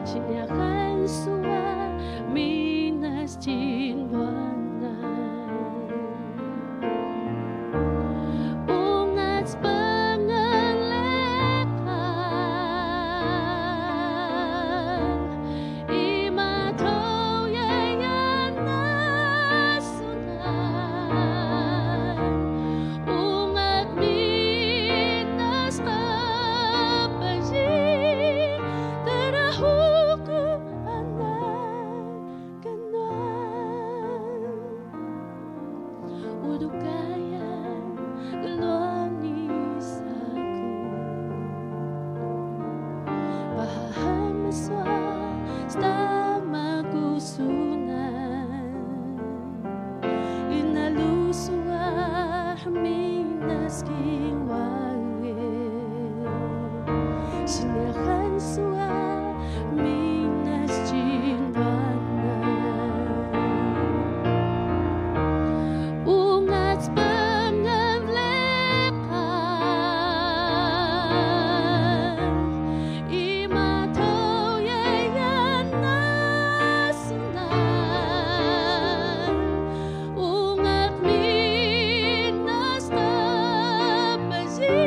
Sinyahan sua minas jinwana Ungat pengelekan Ima toyayan nasunan Ungat minas kebeji Terahuku anak kenuan Utuh kayan keluani saku Bahahem swasta makusunan Inalusua minas kinwale Sinyahan sua minas jinwana Ungat pengevlekan Ima toyayan nasunan Ungat minas kebeji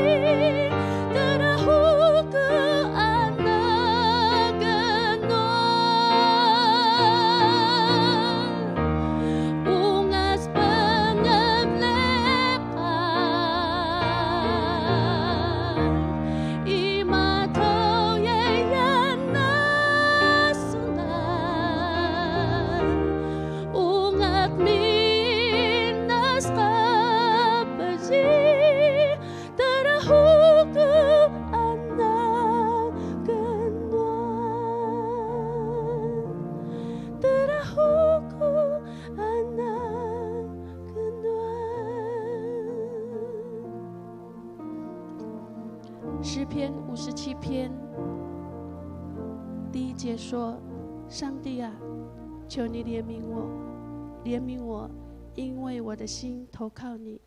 Terahuku anak kenuan Ungas pengevlekan Ima toyayan nasunan Ungat minas kebeji Terahuku anak kenuan Terahuku anak kenuan 诗篇57篇第一节说：“上帝啊，求你怜悯我，怜悯我，因为我的心投靠你。”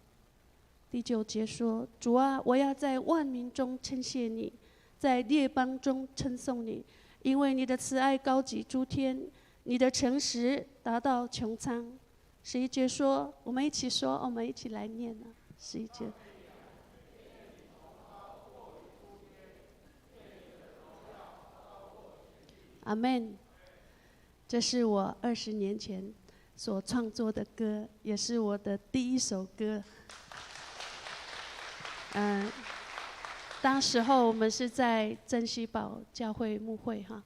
第九节说：“主啊，我要在万民中称谢你，在列邦中称颂你，因为你的慈爱高及诸天，你的诚实达到穹苍。”11节说：“我们一起说，我们一起来念啊。”十一节。阿门。这是我20年前所创作的歌，也是我的第一首歌。当时候我们是在镇西堡教会牧会哈，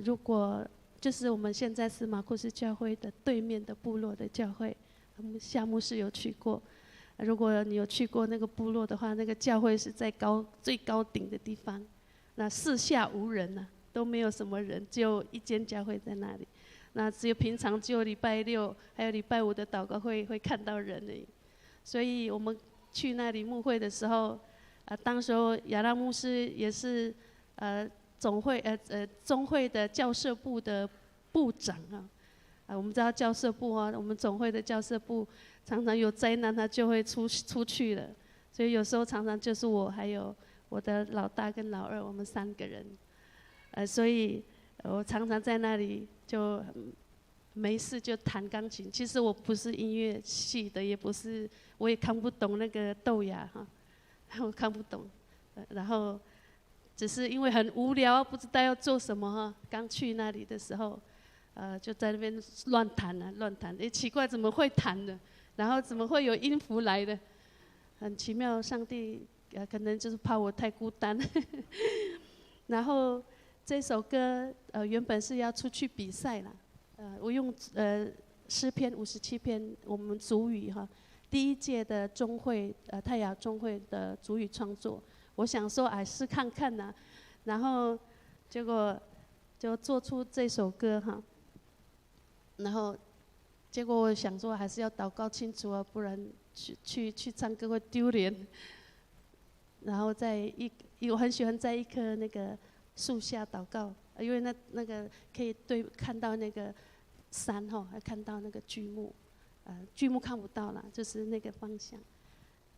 如果就是我们现在是马库斯教会的对面的部落的教会，我们夏牧师有去过。如果你有去过那个部落的话，那个教会是在最高顶的地方，那四下无人呐，都没有什么人，就一间教会在那里。那只有平常只有礼拜六还有礼拜五的祷告会会看到人而已。所以我们去那里牧会的时候，啊，当时候亚拉牧师也是总会宗会的教社部的部长啊。啊，我们知道教社部啊，我们总会的教社部常常有灾难，他就会出去了。所以有时候常常就是我还有我的老大跟老二，我们三个人。所以我常常在那里就没事就弹钢琴。其实我不是音乐系的，也不是，我也看不懂那个豆芽哈，我看不懂。然后只是因为很无聊，不知道要做什么哈。刚去那里的时候，就在那边乱弹啊，乱弹。哎，奇怪，怎么会弹呢？然后怎么会有音符来的？很奇妙，上帝可能就是怕我太孤单。然后这首歌原本是要出去比赛啦，我用诗篇57篇，我们族语哈，第一届的中会泰雅中会的族语创作，我想说哎试看看呐，然后结果就做出这首歌哈。然后，结果我想说还是要祷告清楚啊，不然去唱歌会丢脸。然后我很喜欢在一棵那个树下祷告，因为那个可以对看到那个山吼，还看到那个巨木，巨木看不到了，就是那个方向。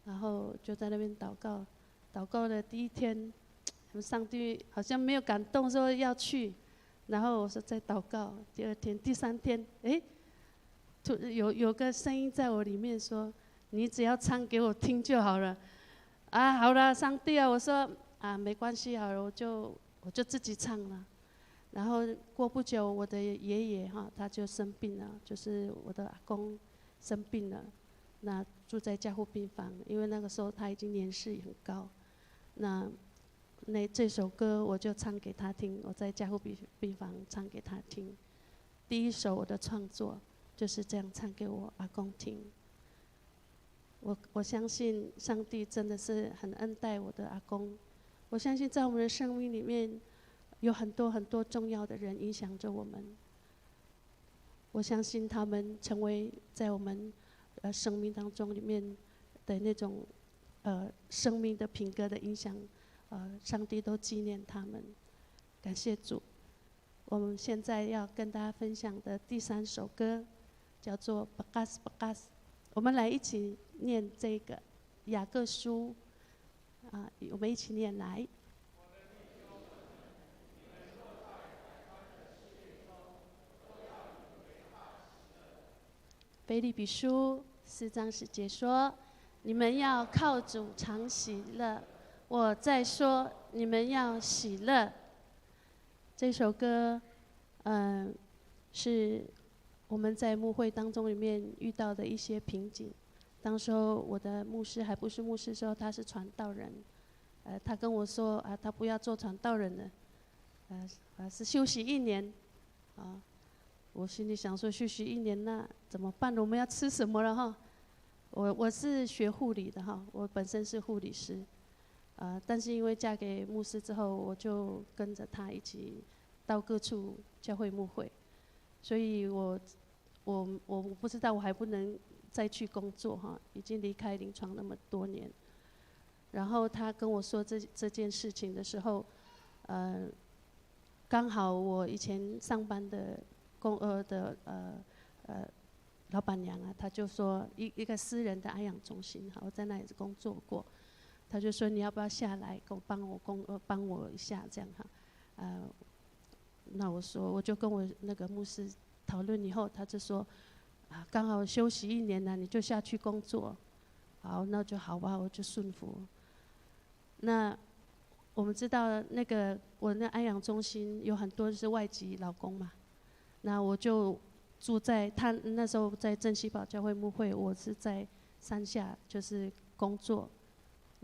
然后就在那边祷告，祷告的第一天，上帝好像没有感动说要去。然后我说在祷告，第二天、第三天，哎，突有个声音在我里面说：“你只要唱给我听就好了。”啊，好了，上帝啊，我说啊，没关系，好了，我就自己唱了。然后过不久，我的爷爷哈他就生病了，就是我的阿公生病了，那住在加护病房，因为那个时候他已经年事很高，那这首歌我就唱给他听，我在加护病房唱给他听。第一首我的创作就是这样唱给我阿公听。我相信上帝真的是很恩待我的阿公。我相信在我们的生命里面，有很多很多重要的人影响着我们。我相信他们成为在我们生命当中里面的那种生命的品格的影响。上帝都纪念他们，感谢主。我们现在要跟大家分享的第三首歌，叫做《巴嘎斯巴嘎斯》。我们来一起念这个雅各书，啊，我们一起念来。腓立比书4章10节说：“你们要靠主常喜乐。”我再说，你们要喜乐。这首歌，是我们在牧会当中里面遇到的一些瓶颈。当时候我的牧师还不是牧师的时候，他是传道人，他跟我说啊，他不要做传道人了，是休息一年，啊，我心里想说休息一年那怎么办？我们要吃什么了哈？我是学护理的哈，我本身是护理师。但是因为嫁给牧师之后，我就跟着他一起到各处教会牧会，所以我不知道我还不能再去工作哈，已经离开临床那么多年。然后他跟我说这件事情的时候，刚好我以前上班的公呃的呃呃老板娘啊，她就说一个私人的安养中心哈，我在那里工作过。他就说你要不要下来，给我帮我工呃帮我一下这样哈，那我说我就跟我那个牧师讨论以后，他就说，啊，刚好休息一年了，你就下去工作，好，那就好吧，我就顺服。那我们知道那个我那安养中心有很多是外籍劳工嘛，那我就住在他那时候在镇西堡教会牧会，我是在山下就是工作。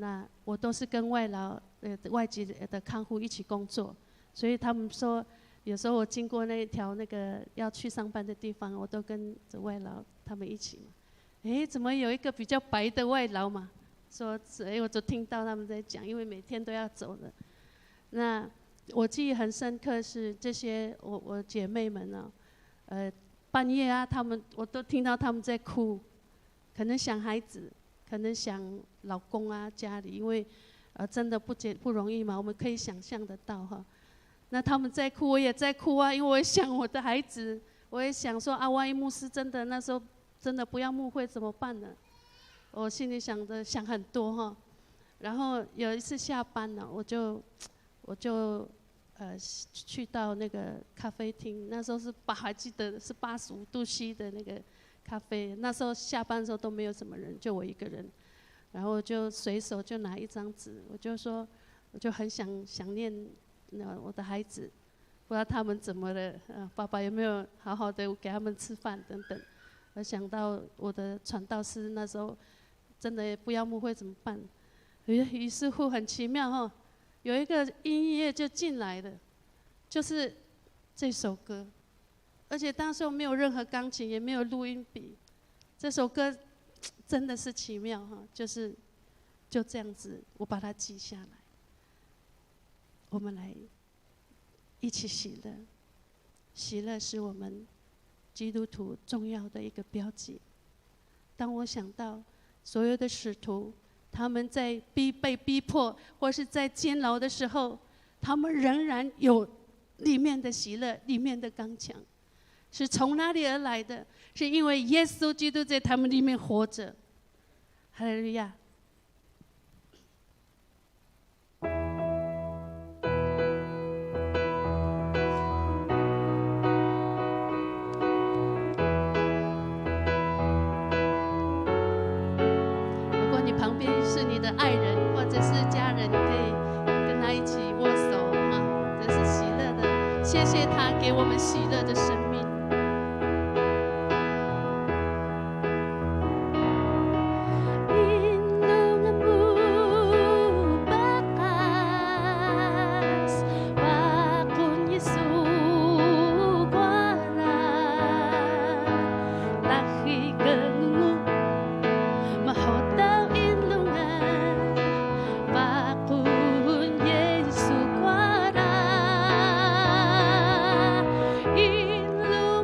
那我都是跟外劳外籍的看护一起工作，所以他们说，有时候我经过那一条那个要去上班的地方，我都跟着外劳他们一起嘛。哎，怎么有一个比较白的外劳嘛？说，哎，我就听到他们在讲，因为每天都要走的。那我记忆很深刻是这些我姐妹们呢，半夜啊，他们我都听到他们在哭，可能想孩子，可能想老公啊，家里，因为真的不容易嘛，我们可以想象得到哈。那他们在哭，我也在哭啊，因为我想我的孩子，我也想说啊，万一牧师真的那时候真的不要牧会怎么办呢？我心里想的想很多哈。然后有一次下班了，我就去到那个咖啡厅，那时候是八，还记得是85度C 的那个咖啡。那时候下班的时候都没有什么人，就我一个人。然后就随手就拿一张纸，我就说，我就很想念那我的孩子，不知道他们怎么了，爸爸有没有好好的给他们吃饭等等。我想到我的传道师那时候真的不要牧会怎么办？于是乎很奇妙哈，有一个音乐就进来了，就是这首歌，而且当时没有任何钢琴，也没有录音笔，这首歌真的是奇妙哈，就是就这样子，我把它记下来。我们来一起喜乐，喜乐是我们基督徒重要的一个标记。当我想到所有的使徒，他们在被逼迫或是在监牢的时候，他们仍然有里面的喜乐，里面的刚强，是从哪里而来的？是因为耶稣基督在他们里面活着。哈利路亚。旁边是你的爱人或者是家人，你可以跟他一起握手啊，这是喜乐的。谢谢他给我们喜乐的生命。 In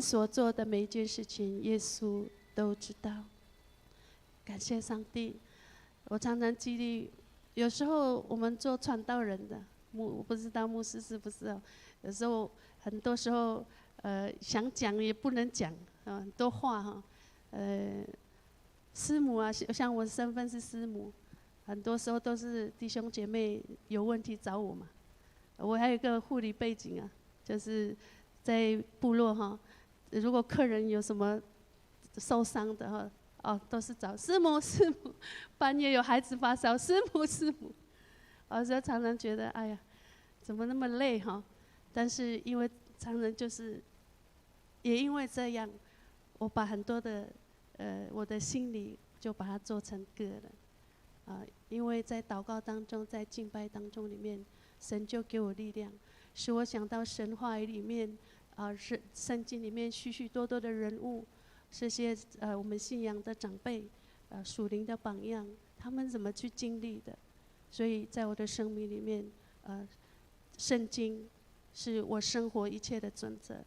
們所做的每一件事情，耶穌都知道。感謝上帝，我常常激勵，有時候我們做傳道人的牧，我不知道牧師是不是哦。有時候很多時候，想講也不能講，啊，很多話哈，師母啊，像我身份是師母，很多時候都是弟兄姐妹有問題找我嘛。我還有一個護理背景啊，就是在部落哈，如果客人有什麼受傷的哈，哦，都是找師母師母。半夜有孩子發燒，師母師母。我就常常覺得，哎呀，怎麼那麼累哈？但是因為常常就是，也因為這樣，我把很多的我的心裡就把它做成歌了，啊，因為在禱告當中，在敬拜當中裡面，神就給我力量，使我想到神話語裡面啊，是聖經裡面許許多多的人物，這些我們信仰的長輩，屬靈的榜樣，他們怎麼去經歷的？所以在我的生命裡面，聖經是我生活一切的準則。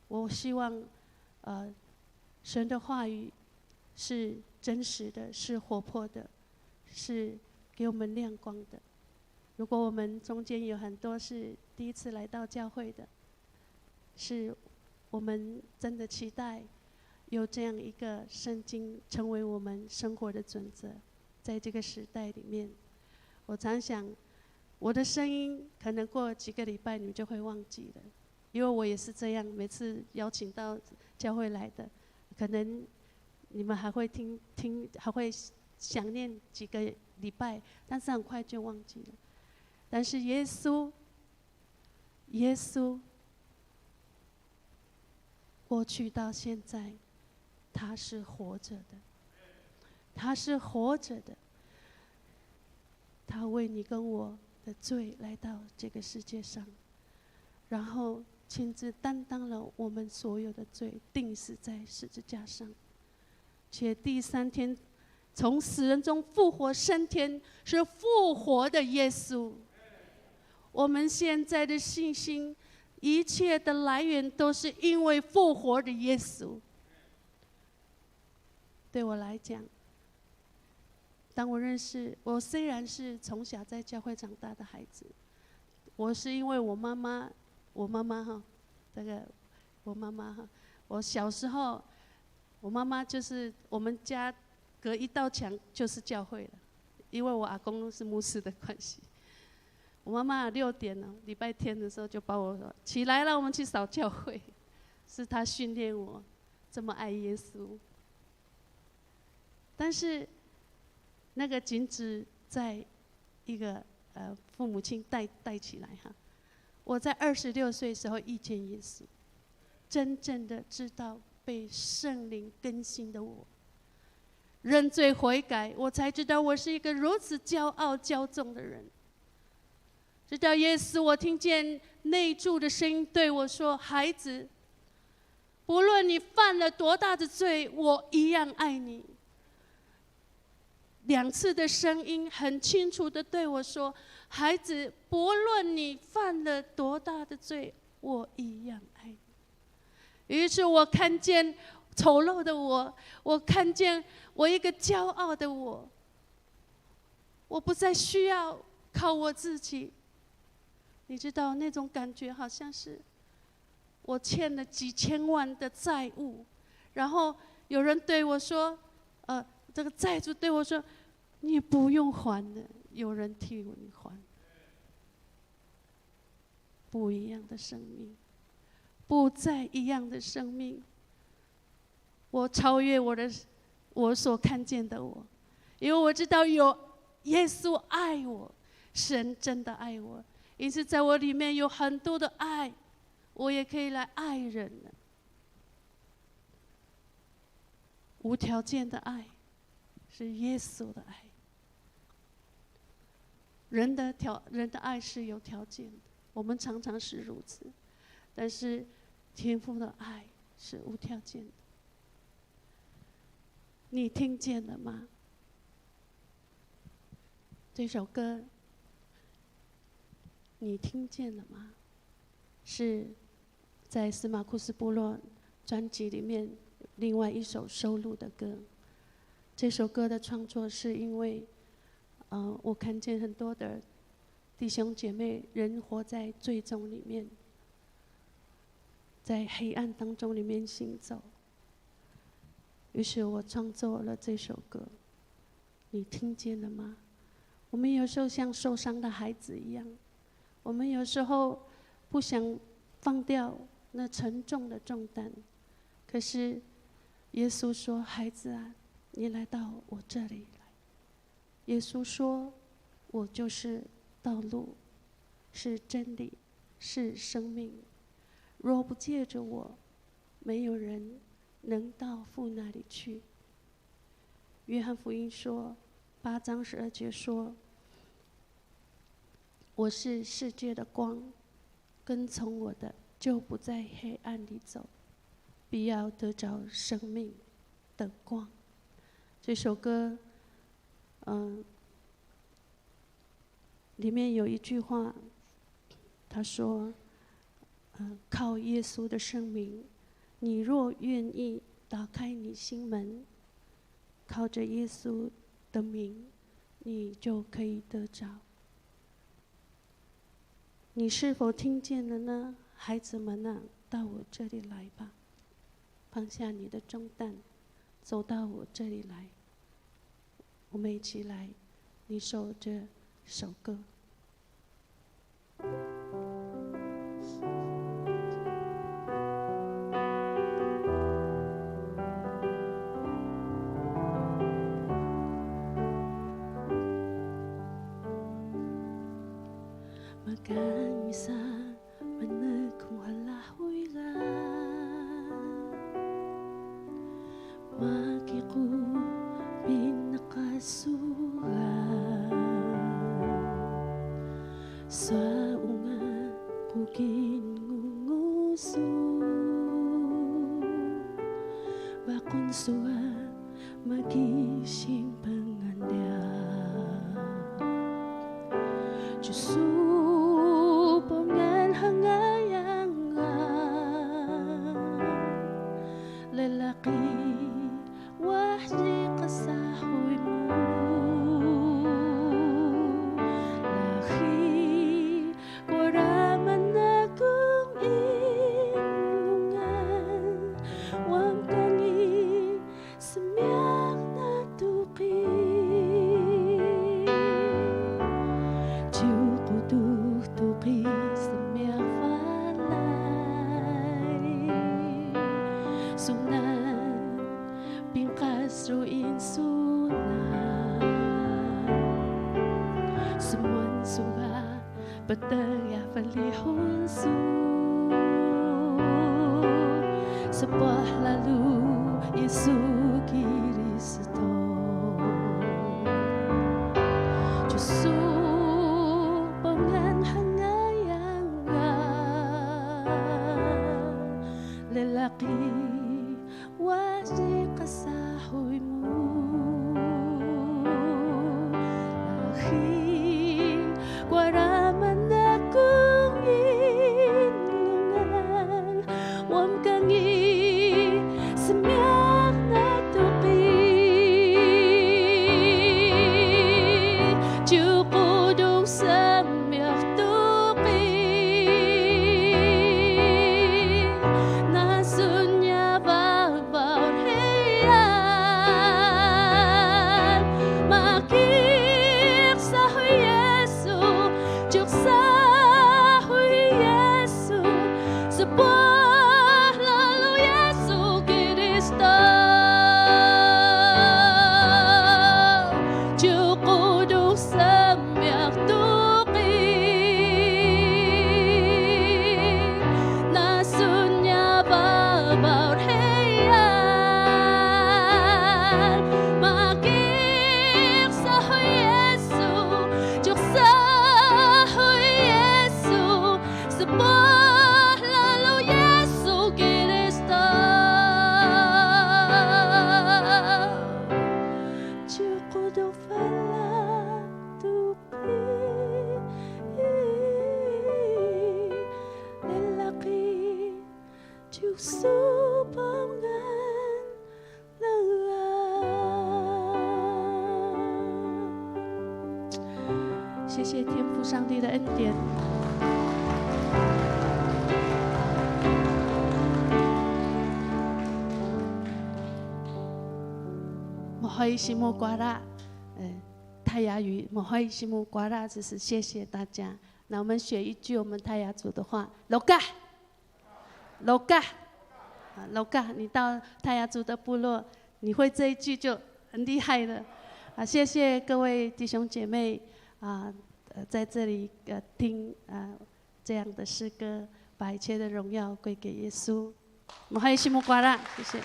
我希望，神的話語是真實的，是活潑的，是給我們亮光的。如果我們中間有很多是第一次來到教會的，是我們真的期待有這樣一個聖經成為我們生活的準則，在這個時代裡面，我常想，我的聲音可能過幾個禮拜你們就會忘記了，因為我也是這樣，每次邀請到教會來的，可能你們還會聽聽，還會想念幾個禮拜，但是很快就忘記了。但是耶穌，耶穌過去到現在，他是活着的，他是活着的，他為你跟我的罪來到這個世界上，然後親自擔當了我們所有的罪，釘死在十字架上，且第三天從死人中復活升天，是復活的耶穌。我們現在的信心，一切的來源都是因為復活的耶穌。對我來講，當我認識，我雖然是從小在教會長大的孩子，我是因為我媽媽，我媽媽哈，這個我媽媽哈，我小時候，我媽媽就是我們家隔一道牆就是教會了，因為我阿公是牧師的關係。我媽媽6點呢，禮拜天的時候就把我說起來了，我們去掃教會，是她訓練我這麼愛耶穌。但是那個僅止在一個父母親帶起來哈。我在26歲時候遇見耶穌，真正的知道被聖靈更新的我，認罪悔改，我才知道我是一個如此驕傲驕縱的人。直到耶穌，我聽見內住的聲音對我說：“孩子，不論你犯了多大的罪，我一樣愛你。”兩次的聲音很清楚的對我說：“孩子，不論你犯了多大的罪，我一樣愛你。”於是我看見醜陋的我，我看見我一個驕傲的我，我不再需要靠我自己。你知道那種感覺，好像是我欠了幾千萬的債務，然後有人對我說：“這個債主對我說，你不用還了，有人替你還。”不一樣的生命，不再一樣的生命。我超越我所看見的我，因為我知道有耶穌愛我，神真的愛我。因此，在我裡面有很多的愛，我也可以來愛人了。無條件的愛，是耶穌的愛。人的愛是有條件的，我們常常是如此，但是天父的愛是無條件的。你聽見了嗎？這首歌。你聽見了嗎？是在司馬庫斯部落专辑里面另外一首收录的歌。这首歌的创作是因为，我看见很多的弟兄姐妹人活在罪中里面，在黑暗当中里面行走。于是我创作了这首歌。你听见了吗？我们有时候像受伤的孩子一样，我们有时候不想放掉那沉重的重担，可是耶稣说：“孩子啊，你来到我这里来。”耶稣说：“我就是道路，是真理，是生命。若不借着我，没有人能到父那里去。”约翰福音说，8章12节说：“我是世界的光，跟从我的，就不在黑暗里走，必要得着生命的光。”这首歌，里面有一句话，他说：“靠耶稣的圣名，你若愿意打开你心门，靠着耶稣的名，你就可以得着。”你是否听见了呢，孩子们啊，到我这里来吧，放下你的重担，走到我这里来。我们一起来，领受这首歌。Magangisa manakong halahuilan Makiku pinakasuhan Sa unga kukin ngunguso Bakon suwa magising pangandya Susupongan hangayangan Lalaki wahsi kasahoy mo Lahi koraman akong inlungan Wam kangi semiak na tuki Tuki semiak falay Sunan pingkasruin sunan Sumuan suga pataya falihon su Sebuah lalu Yesu Kristo Susupongan hangayangan Lalaki wasi kasahoy mo Lahi kwaraman akong inlungan Wam kangi semiak na tuki 谢谢天父上帝的恩典。莫欢喜木瓜拉，泰雅语莫欢喜木瓜拉，就是谢谢大家。那我们学一句我们泰雅族的话，罗嘎，罗嘎，啊，罗嘎，你到泰雅族的部落，你会这一句就很厉害了。啊，谢谢各位弟兄姐妹啊，在这里听啊这样的诗歌，把一切的荣耀归给耶稣。莫欢喜木瓜拉，谢谢。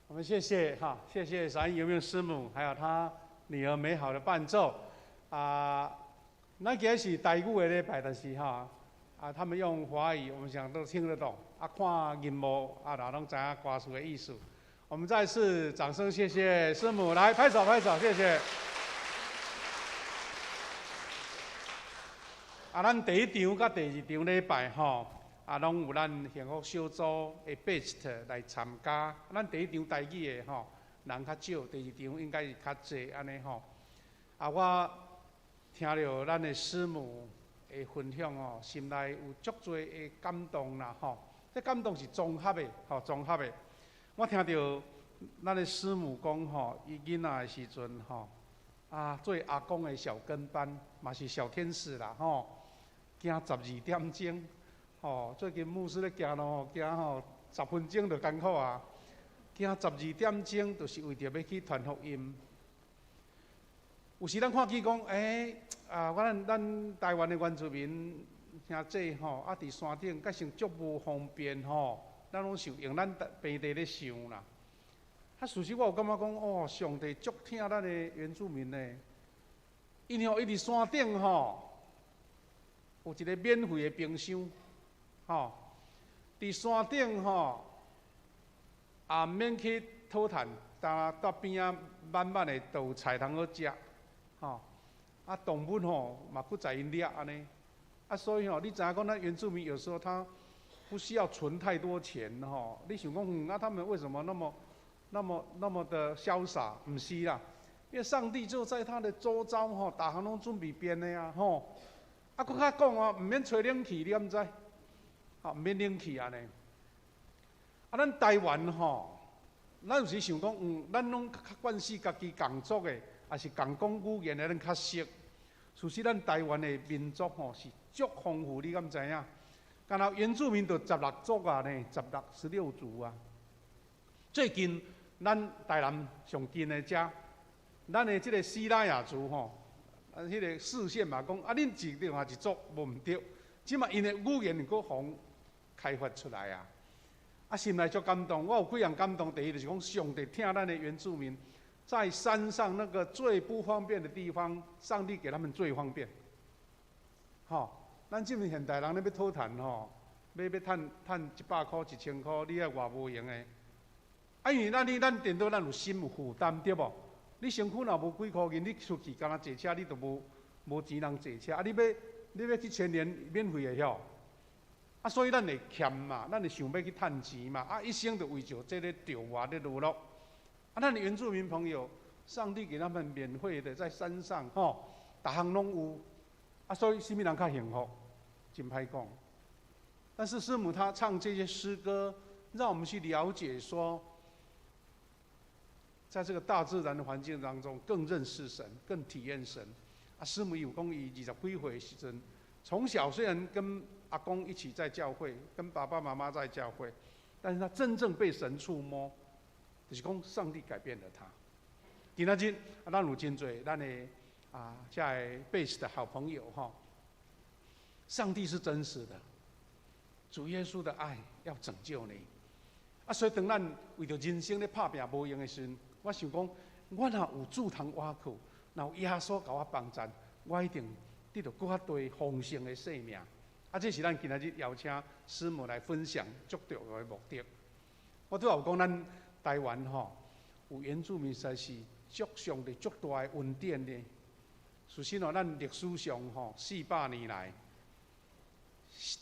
我们谢谢哈，谢谢闪有没有师母，还有他女儿美好的伴奏啊。那今日是台语的礼拜，但是哈啊，他们用华语，我们想都听得懂。啊，看银幕啊，哪拢知影歌词的意思。我们再次掌声谢谢师母，来拍手拍手，谢谢。啊，咱第一场佮第二场礼拜吼。啊，拢有咱幸福小组的 best 来参加。咱第一场台语的吼人较少，第二场应该是较济按呢吼。啊，我听著咱的师母的分享吼，心内有足济的感动啦吼。这感动是综合的吼，综合的。我听著咱的师母讲吼，伊囡仔的时阵吼，啊，做阿公的小跟班，嘛是小天使啦吼，行12点钟。吼，最近牧师咧行路吼，行吼10分钟就艰苦啊！行12点钟，就是为著欲去传福音。有时咱看见讲，啊，咱咱台湾的原住民兄弟吼，啊，伫山顶，阁成足无方便吼，咱拢想用咱平地咧想啦。啊，事实我有感觉讲，哦，上帝足疼咱的原住民呢。𪜶吼，伊伫山顶吼，有一个免费的冰箱。吼，伫山顶吼，也毋免去讨趁，焦蹛边仔满满的都有菜通好食，吼，啊动物吼嘛阁在𪜶掠按呢，啊所以吼，你知影讲咱原住民有时候他不需要存太多钱吼，你想讲，啊他们为什么那么、那么、那么的潇洒？毋是啦，因为上帝就在他的周遭吼，逐项拢准备便的啊吼，啊阁较讲哦，毋免吹冷气，你敢知？吼，毋免冷气按呢。啊，咱台湾吼，咱有时想讲，咱拢较惯势家己仝族的，抑是仝讲语言的，咱较熟。事实咱台湾的民族吼是足丰富，你敢知影？敢若原住民就16族啊呢，16族啊。最近咱台南上近的遮，咱的这个西拉雅族吼，啊，彼个市县嘛讲，啊，恁一另外一族无毋对，这马𪜶的语言阁予开发出来啊！啊，心内足感动。我有几样感动，第一就是讲，上帝疼咱的原住民，在山上那个最不方便的地方，上帝给他们最方便。吼，咱这边现代人咧欲讨趁吼，欲趁趁100箍、1000箍，你也偌无闲的。啊，因为咱你咱颠倒咱有心有负担，对无？你身躯若无几箍银，你出去干焦坐车，你就无钱通坐车。啊，你欲去全联免费的晓？啊，所以咱会欠嘛，咱会想欲去趁钱嘛，啊，一生就为著这个著活咧劳碌。啊，咱的原住民朋友，上帝给他们免费的在山上吼，逐项拢有。啊，所以啥物人较幸福？真歹讲。但是师母她唱这些诗歌，让我们去了解说，在这个大自然的环境当中，更认识神，更体验神。啊，师母有讲伊20几岁的时阵，从小虽然跟阿公一起在教会，跟爸爸妈妈在教会，但是他真正被神触摸，就是讲上帝改变了他。今仔日啊，咱有真济咱的啊，遮个贝斯的好朋友吼，上帝是真实的，主耶稣的爱要拯救你。啊，所以当咱为著人生咧拍拚无用的时阵，我想讲，我若有主通倚靠，若有耶稣共我帮助，我一定得到阁较大丰盛的生命。啊，这是咱今仔日邀请师母来分享足重要的目的。我拄仔有讲，咱台湾吼有原住民，实在是足上帝足大的恩典呢。事实哦，咱历史上吼400年来，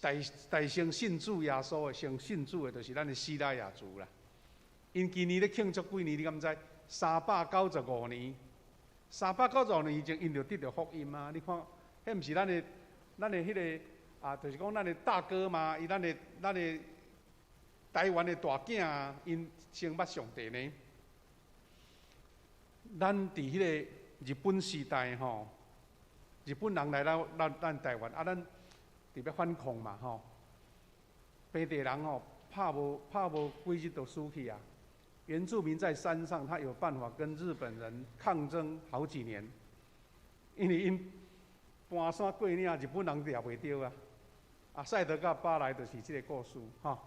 大大先信主耶穌的，先信主的，就是咱的西拉雅族啦。𪜶今年咧慶祝幾年？你敢知？395年，395年前，𪜶就得著福音啊！你看，彼毋是咱的彼个啊，就是講咱的大哥嘛，伊咱的台灣的大囝啊，𪜶先捌上帝呢。咱佇彼個日本時代吼，日本人來到咱台灣，啊，咱佇欲反抗嘛吼，平地人吼拍無幾日就輸去啊。原住民在山上，他有辦法跟日本人抗爭好幾年，因為𪜶搬山過嶺，日本人掠袂著啊。啊，賽德佮巴萊就是這個故事哈。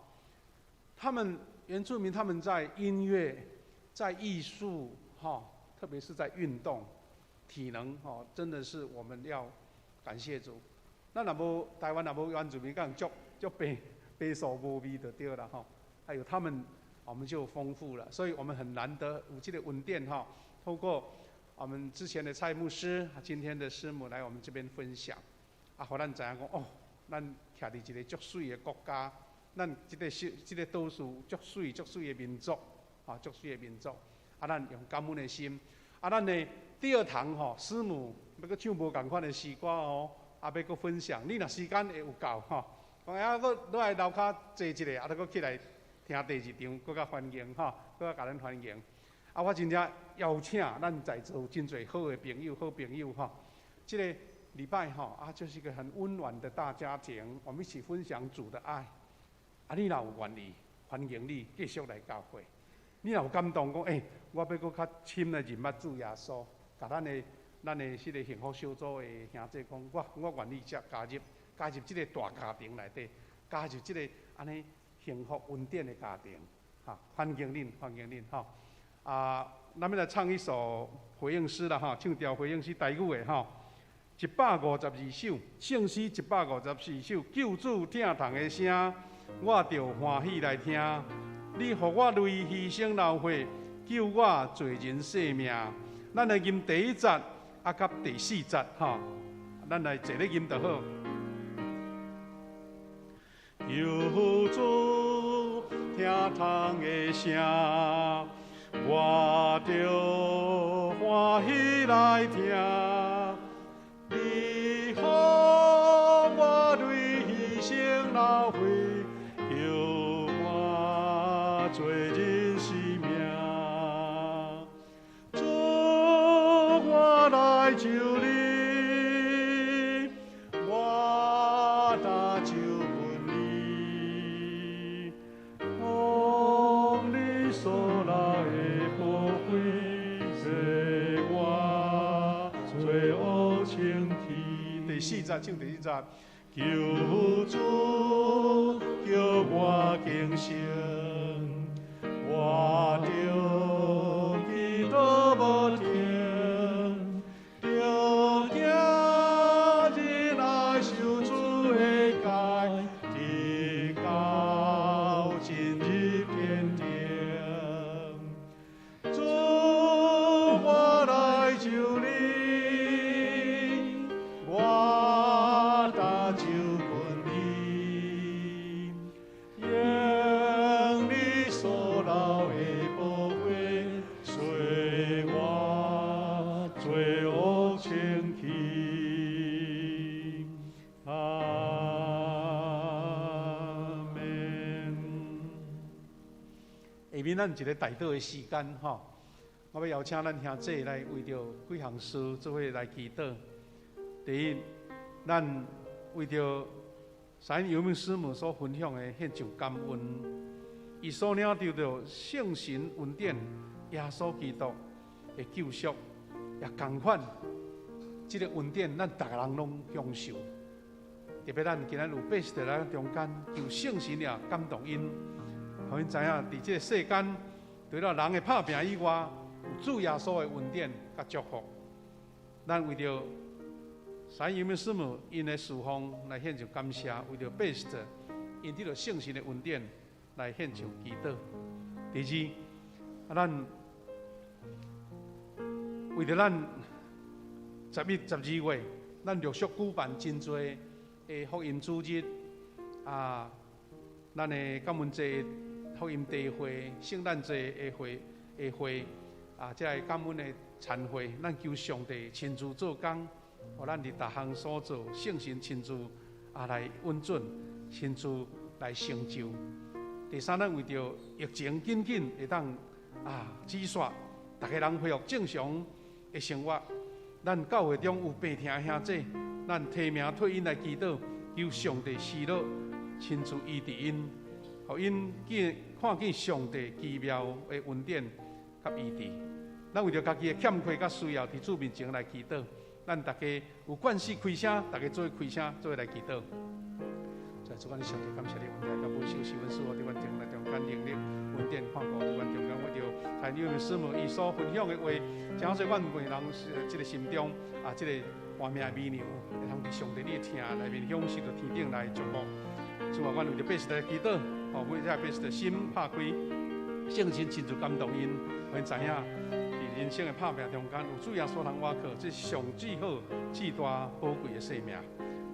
他們原住民他們在音樂、在藝術哈，特別是在運動、體能哈，真的是我們要感謝主。咱若無台灣若無原住民，敢足足白白素無味就對啦吼。還有他們，我們就豐富了，所以我們很難得有這個恩典哈。透過我們之前的蔡牧師，今天的師母來我們這邊分享，啊，予咱知影講哦，咱徛佇一個足媠的國家，咱這個小這個島嶼足媠足媠的民族，啊，足媠的民族，啊，咱用感恩的心，啊，咱的第二堂吼，師母欲閣唱無仝款的詩歌哦，啊，欲閣分享，你若時間會有夠吼，講啊，閣落來樓跤坐一下，啊，閣起來聽第二場，閣較歡迎吼，閣較共咱歡迎。啊，我真正邀請咱在座真濟好的朋友、好朋友吼，這個禮拜吼啊，就是一個很溫暖的大家庭，我們一起分享主的愛。啊，你若有願意，歡迎你繼續來教會。你若有感動講，欸，我欲閣較深來認捌主耶穌，共咱的彼個幸福小組的兄弟講，我願意才加入這個大家庭內底，加入這個按呢幸福恩典的家庭，哈，歡迎恁，歡迎恁，吼。啊，咱欲來唱一首回應詩啦，哈，唱條回應詩台語的吼，152首，聖詩152首，救主疼痛的聲，我著歡喜來聽。你予我淚犧牲流血，救我罪人性命。咱來吟第一節，啊，佮第四節，吼，咱來坐咧吟就好。救主疼痛的聲，我著歡喜來聽。你予我淚犧牲流血，救我罪人性命。主，我來求你，我焦就近你，用你所流的寶血，洗我罪惡清去。第四節，唱第四節。求主叫我更新，我著祈禱無停，著行仁愛守主的誡，直到進入天庭。主，我來求你，我焦就近你，用你所流的寶血，洗我罪惡清去。阿門。下面咱有一個代禱的時間吼，我欲邀請咱兄弟來為著幾項事做伙來祈禱。第一，咱為著啥尤明師母所分享的獻上感恩，伊所領受著聖神恩典、耶穌基督的救贖，也仝款，這個恩典咱逐个人攏享受。特別咱今仔日有八十來中間，求聖神也感動𪜶，予𪜶知影佇這個世間，除了人的拍拼以外，有主耶穌的恩典佮祝福。咱為著啥尤明師母𪜶的侍奉來獻上感謝，為著八十𪜶得著聖神的恩典來獻上祈禱。第二，啊，咱為著咱11、12月，咱陸續舉辦真濟的福音主日，啊，咱的感恩节福音茶会、圣诞节的会啊，这个感恩的餐会，咱求上帝亲自做工，予咱伫逐项所做，圣神亲自啊来允准，亲自来成就。第三，咱为著疫情紧紧会当啊止煞，逐家人恢复正常的生活。咱教会中有病疼兄弟，咱提名替𪜶来祈祷，求上帝施乐，亲自医治𪜶，予𪜶见看见上帝奇妙的恩典佮医治。咱为著家己的欠缺佮需要，伫主面前来祈祷。咱逐家有关系开声，逐家做伙开声，做伙来祈祷。在主，阮上帝感谢你，恩待佮保守，赐阮赐福伫阮中来中间能力，恩典看顾伫阮中间。我著参与师母伊所分享的话，真济阮每人这个心中啊，这个活命的美娘，会通伫上帝你的疼内面享受著天顶来祝福。主啊，阮为著百姓来祈祷，哦，为这百姓的心拍开，圣神亲自感动𪜶，予𪜶知影伫人生的拍拼中间有主耶稣通倚靠，这是上至好、至大宝贵的生命。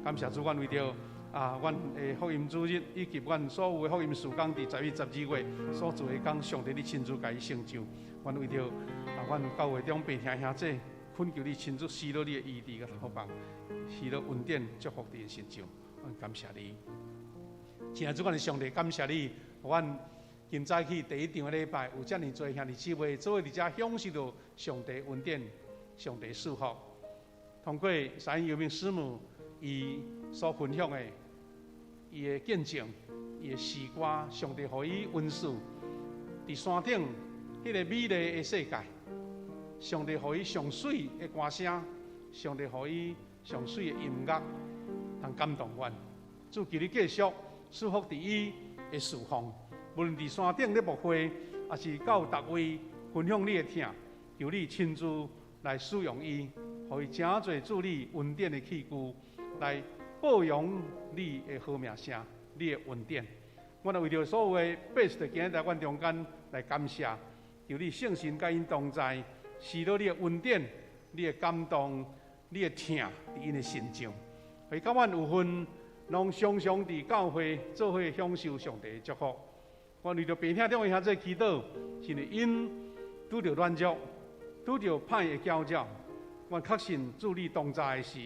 感谢主，阮为著啊，阮的福音主日以及阮所有的福音事工，伫10月、12月所做的工，上帝你亲自共伊成就。阮为著啊，阮教会中病疼兄弟，恳求你亲自施落你的医治佮投放，施落恩典祝福伫𪜶身上。阮感谢你，亲爱的主，阮的上帝，感谢你，阮今早起第一场的礼拜，有遮尔济兄弟姊妹做伙伫遮享受著上帝恩典、上帝赐福。通过三有名师母伊所分享的，伊的见证，伊的诗歌，上帝予伊恩赐，伫山顶彼个美丽的世界，上帝予伊上媠的歌声，上帝予伊上媠的音乐，通感动阮。主求你继续赐福伫伊的侍奉，无论伫山顶咧牧会，抑是到逐位分享你的疼，求你亲自来使用伊，予伊诚济主你恩典的器具，来报扬你的好名声，你的恩典。我若为著所有的百姓，今日来阮中间来感谢，求你圣神佮𪜶同在，施落你的恩典、你的感动、你的疼伫𪜶的身上，予阮有份，拢常常伫教会做伙享受上帝的祝福。我为著病疼中的兄弟祈祷，是因为𪜶拄著软弱，拄著歹的搅扰。我确信主你同在的时，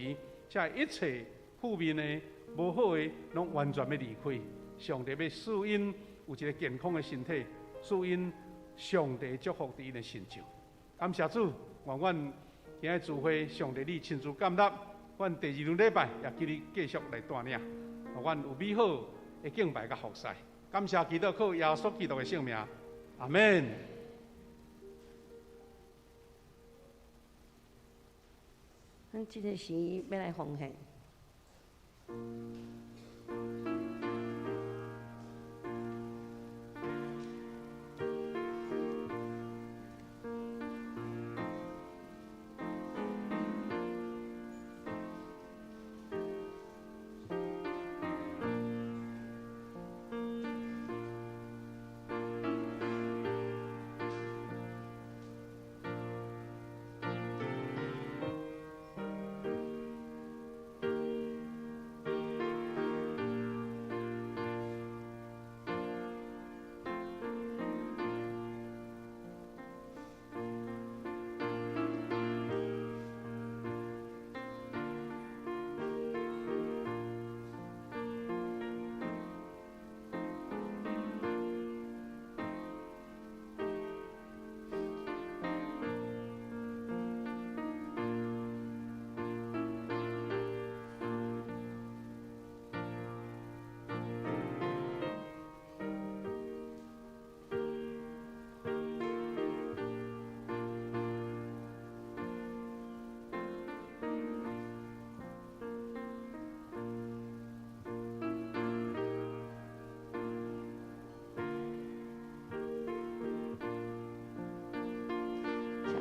这一切负面的、无好的，拢完全欲离开。上帝欲赐𪜶有一个健康的身体，赐𪜶上帝祝福伫𪜶的身上。感谢主，愿阮今日聚会，上帝你亲自建立。阮第二轮礼拜也求你继续来带领，予阮有美好的敬拜佮服侍。感谢基督靠耶稣基督的圣名，阿们。咱这个时欲来奉献。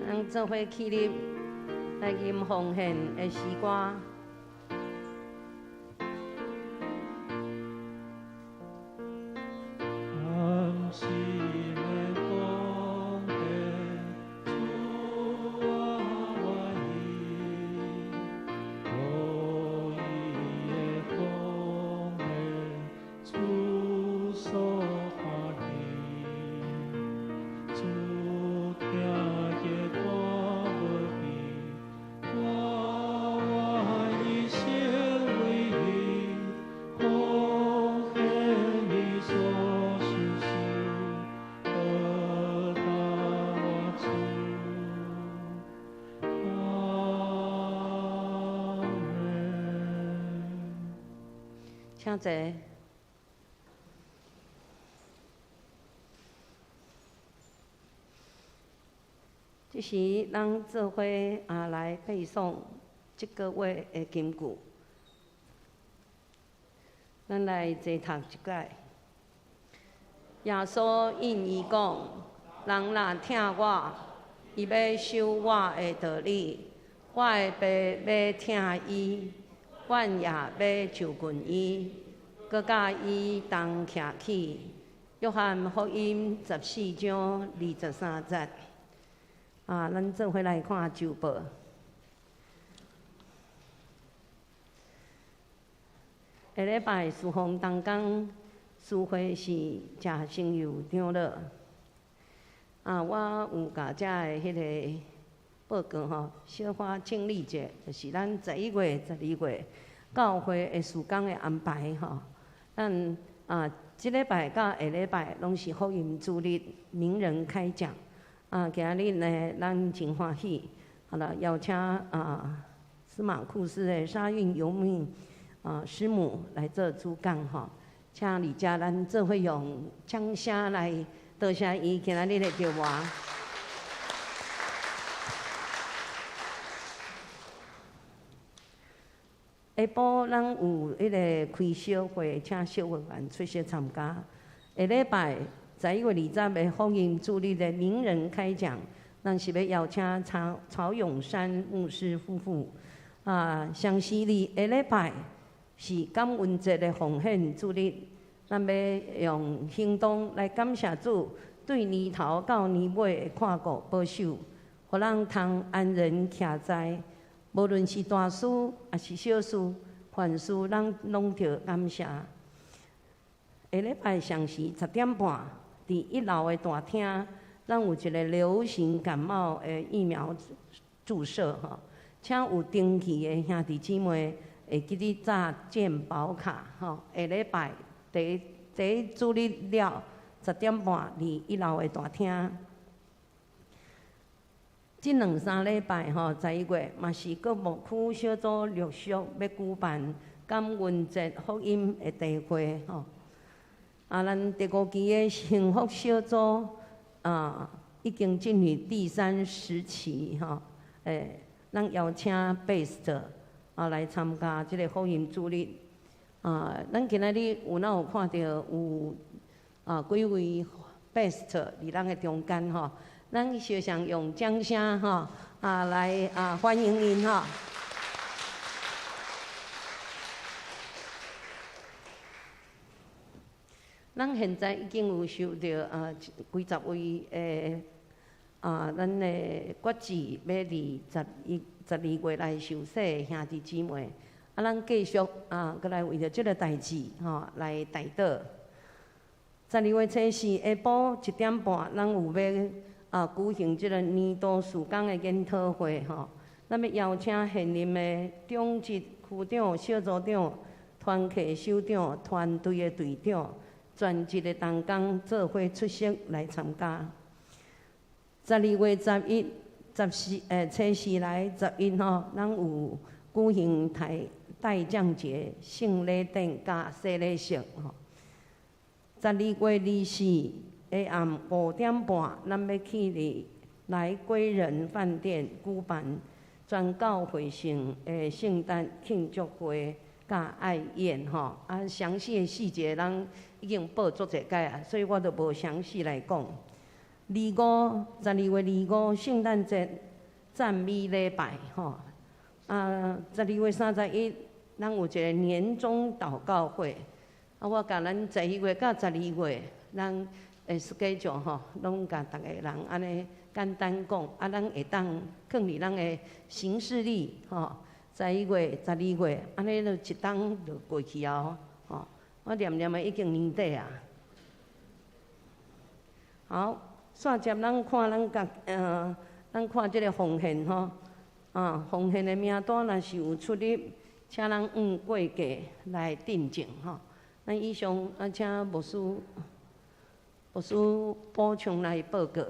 咱做伙起立来吟奉献的诗歌。暗时的奉献，主我愿意，乐意的奉献，主請坐。這時，咱做伙啊來背誦這個月的金句。咱來齊讀一擺。耶穌應伊講：人若疼我，伊欲守我的道理；我的爸欲疼伊，阮也欲就近伊，閣佮伊同徛起。約翰福音14章23節。啊，咱做伙來看週報。下禮拜事奉同工司會是食生油長老。啊，我有共遮的彼个報告吼，小可整理者，就是咱11月、12月教會的事工的安排吼。咱啊，這禮拜佮下禮拜攏是福音主日名人開講。啊，今日呢，咱真歡喜，好啦，邀請啊司馬庫斯的沙運游牧啊師母來做主講吼，請佇遮咱做伙用掌聲來多謝伊今仔日的召喚。下晡咱有彼个開小會，請小會員出席參加。下禮拜11月20的福音主日的名人開講，咱是欲邀請曹曹永山牧師夫婦。啊，雙喜日下禮拜是感恩節的奉獻主日，咱欲用行動來感謝主對年頭到年尾的看顧保守，予咱通安然徛在。無論是大事抑是小事，凡事咱攏著感謝。下禮拜雙時10點半，佇一樓的大廳，咱有一个流行感冒的疫苗注射吼，請有登記的兄弟姊妹會記得紮健保卡吼。下禮拜第一第一主日了10點半，佇一樓的大廳。這兩三禮拜吼，11月嘛是各牧區小組陸續欲舉辦感恩節福音的聚會吼。啊，咱第五期的幸福小組啊，已經進入第三時期吼。欸，咱邀請 Best 啊來參加這个福音主日。啊，咱今仔日有哪有看著有啊幾位 Best 佇咱的中間吼？咱相相用掌聲吼啊來啊歡迎𪜶吼。咱現在已經有收著啊幾十位的啊，咱的決志欲佇11、12月來受洗的兄弟姊妹，啊，咱繼續啊，閣來為著這个代誌吼來代禱。12月初四下晡1點半，咱有欲啊舉行這个年度事工的研討會吼，咱欲邀請現任的長執區長、小組長、團契首長、團隊的隊長、全職的同工做伙出席來參加。12月11、14初四來11吼，咱有舉行待待降節、聖禮典佮洗禮式吼。12月24下暗5點半，咱欲去佇來歸仁飯店舉辦全教會性的聖誕慶祝會佮愛宴吼。啊，詳細的細節咱已經報足濟擺啊，所以我就無詳細來講。25，12月25聖誕節讚美禮拜吼。啊，12月31，咱有一个年終禱告會。啊，我共咱11月佮12月，咱的 schedule 吼，攏共逐个人按呢簡單講，啊，咱會當囥佇咱的行事曆吼，11月、12月，按呢就一冬就過去啊吼。我念念的已經年底啊。好，煞接咱看咱家，咱看這个奉獻吼，啊，奉獻的名單若是有出入，請咱按過價來訂正吼。咱以上啊，請牧師牧師補充來報告。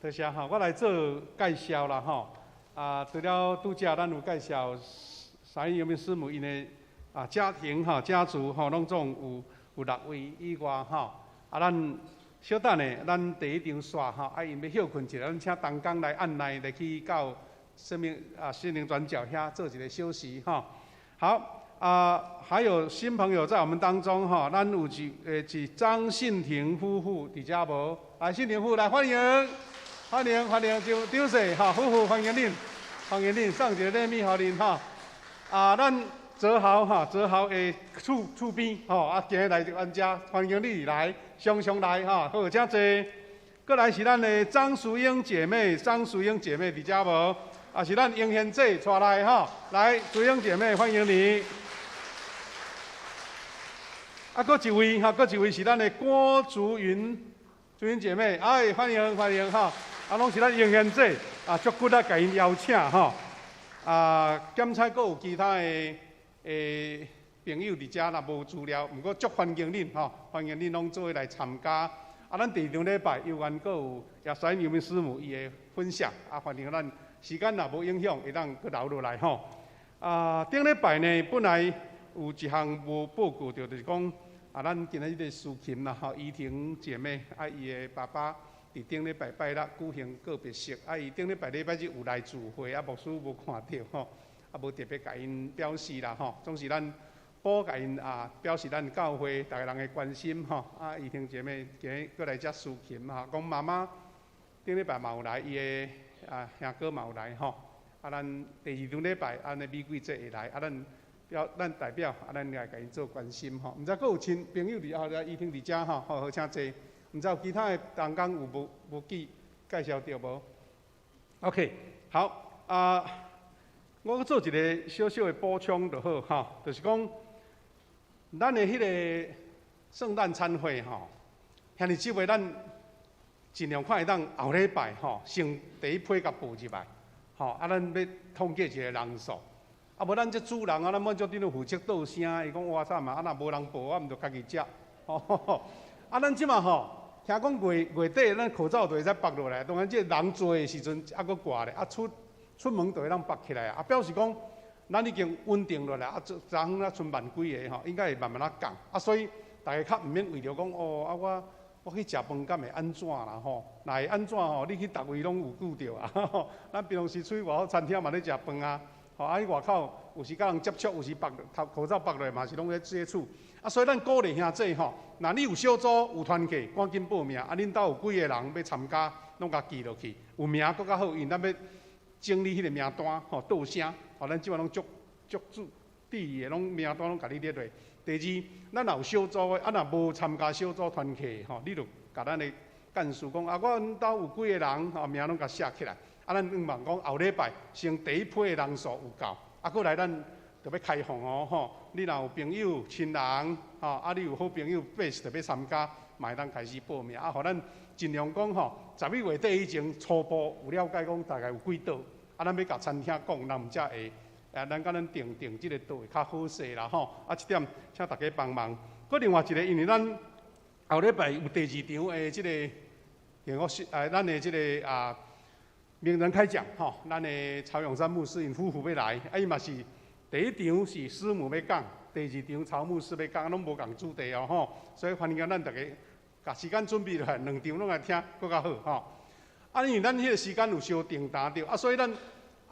多謝吼，我來做介紹啦吼。啊，除了拄才咱有介紹三一有明師母𪜶的家庭吼、家族吼，攏總有六位以外吼。啊，咱小等下，咱第一場煞吼，啊，𪜶欲歇睏一下，咱請同工來按捺來去到生命心靈轉角遐做一個休息吼。好。啊，還有新朋友在我們當中吼，咱有一是張信婷夫婦佇遮無？來，信婷夫婦來歡迎，歡迎歡迎，張張氏吼夫婦歡迎恁，歡迎恁，送一個禮物予恁吼。啊，咱澤豪哈，澤豪的厝邊吼，啊，今日來阮遮，歡迎你來，常常來吼，好，請坐。閣來是咱的張淑英姐妹，張淑英姐妹佇遮無？啊，是咱英賢姐帶來吼，來，淑英姐妹歡迎你。啊，閣一位哈，閣一位是咱的郭竹雲，竹雲姐妹，哎，歡迎歡迎哈！啊，攏是咱英賢姐，啊，足骨力共𪜶邀請吼。啊，檢查閣有其他的朋友佇遮，若無資料，毋過足歡迎恁吼，歡迎恁攏做伙來參加。啊，咱第二場禮拜猶原閣有耶穌有明師母伊的分享，啊，歡迎咱時間若無影響，會當閣留落來吼。啊，頂禮拜呢，本來有一項無報告著，就是講啊，咱今仔日個司琴啦吼，怡婷姐妹啊，伊的爸爸佇頂禮拜拜六舉行告別式，啊，伊頂禮拜禮拜日有來聚會，啊，牧師無看著吼，啊，無特別共𪜶表示啦吼，總是咱補共𪜶啊，表示咱教會逐个人的關心吼。啊，怡婷姐妹今日閣來遮司琴吼，講媽媽頂禮拜嘛有來，伊的兄哥嘛有來吼。啊，咱第二場禮拜按呢美桂姐會來，啊，咱表咱代表啊，咱來共𪜶做關心吼。毋知閣有親朋友佇後來怡婷佇遮吼，好好請坐。毋知有其他的同工有無記介紹著無？OK，好啊，我閣做一個小小的補充就好吼，就是講咱的彼個聖誕餐會吼，兄弟姊妹，咱盡量看會當後禮拜吼，先第一批共報入來，吼啊，咱欲統計一個人數。啊，無咱這主人啊，咱滿足頂頭負責倒聲，伊講哇慘啊，啊若無人報，我毋著家己食。吼，啊，咱這馬吼，聽講月月底咱口罩就會使縛落來，當然這人濟的時陣猶閣掛咧，啊出出門就會當縛起來，啊表示講咱已經穩定落來，啊昨昏啊賰萬幾个吼，應該會慢慢仔降，啊所以大家較毋免為著講哦，啊我我去食飯敢會按怎啦吼？若會按怎吼？你去逐位攏有顧著啊！咱平常時出去外口餐廳嘛咧食飯啊，吼啊去外口有時佮人接觸，有時縛頭口罩縛落嘛是攏咧接觸。啊，所以咱鼓勵兄弟吼，若你有小組有團契，趕緊報名。啊，恁兜有幾个人欲參加，攏共記落去，有名閣較好，因為咱欲整理彼個名單吼，倒聲，吼，咱這擺攏足足注意的，攏名單攏共你列落。第二，咱若有小組的，啊若無參加小組團契吼，你就共咱的幹事講，啊，阮兜有幾个人吼，名攏共寫起來。啊，咱向望講後禮拜先第一批的人數有夠，啊，閣來咱就欲開放哦吼。你若有朋友、親人，吼，啊，你有好朋友，八時就欲參加，嘛會當開始報名。啊，予咱盡量講吼，11月底以前初步有了解講大概有幾桌，啊，咱欲共餐廳講，人才會。啊，咱共咱訂訂這個桌會較好勢啦吼。啊，這點請大家幫忙。閣另外一個，因為咱後禮拜有第二場的這個，我是咱的這個啊名人開講吼，咱的曹永山牧師𪜶夫婦欲來，啊，伊嘛是第一場是師母欲講，第二場曹牧師欲講，攏無仝主題哦吼。所以歡迎咱逐家，共時間準備落來，兩場攏來聽，閣較好吼。啊，因為咱彼個時間有相訂單著，啊，所以咱。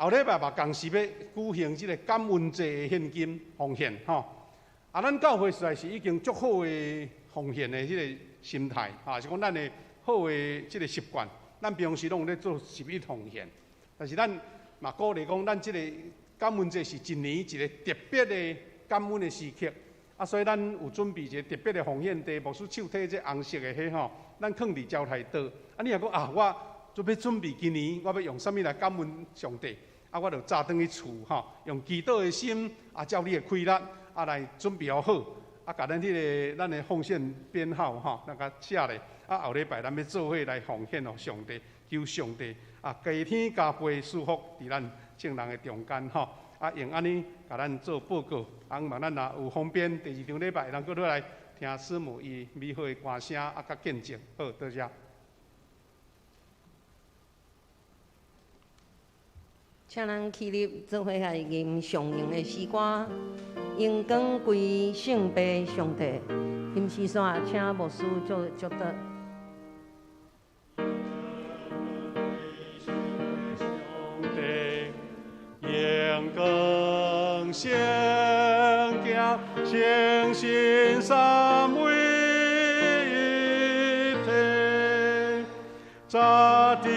後禮拜嘛，仝時欲舉行這個感恩節的獻金奉獻吼。啊，咱教會實在是已經足好的奉獻的這個心態，啊，是講咱的好的這個習慣。咱平常時攏有咧做十一奉獻，但是咱嘛鼓勵講，咱這個感恩節是一年一個特別的感恩的時刻。啊，所以咱有準備一個特別的奉獻袋，牧師手提這紅色的彼吼，咱囥佇招待桌。啊，你若講啊，我準備準備今年我欲用啥物來感恩上帝？啊，我就早轉去厝吼，用祈禱的心，啊，照你的氣力，啊，來準備好，啊，共咱彼个咱的奉獻編號吼，咱共寫咧，啊，後禮拜咱欲做伙來奉獻予上帝，求上帝啊，加添加倍賜福佇咱眾人的中間吼，啊，用按呢共咱做報告，啊，望咱若有方便，第二場禮拜會當閣落來聽師母伊美好的歌聲啊，佮見證，好，多謝。請咱起立，做伙來吟上榮的詩歌，榮光歸聖父上帝。臨時煞請牧師做祝禱。上帝，榮光聖潔，聖神三位一體，早佇地，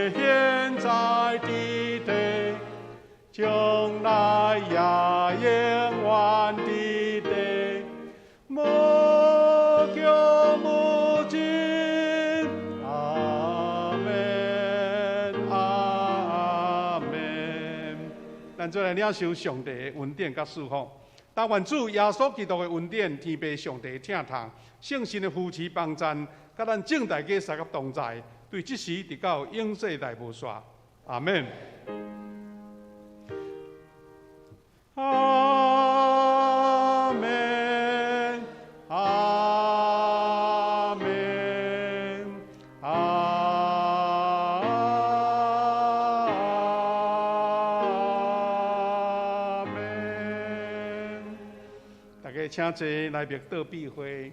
現在佇地，將來也永遠佇地，無窮無盡。阿們，阿們。咱做來領受上帝的恩典佮祝福。但願主耶穌基督的恩典、天父上帝的疼痛、聖神的扶持幫贊，佮咱眾大家相佮同在，對這時直到永世代無煞。阿們。阿們，阿們，阿們。大家請坐，來默禱閉會。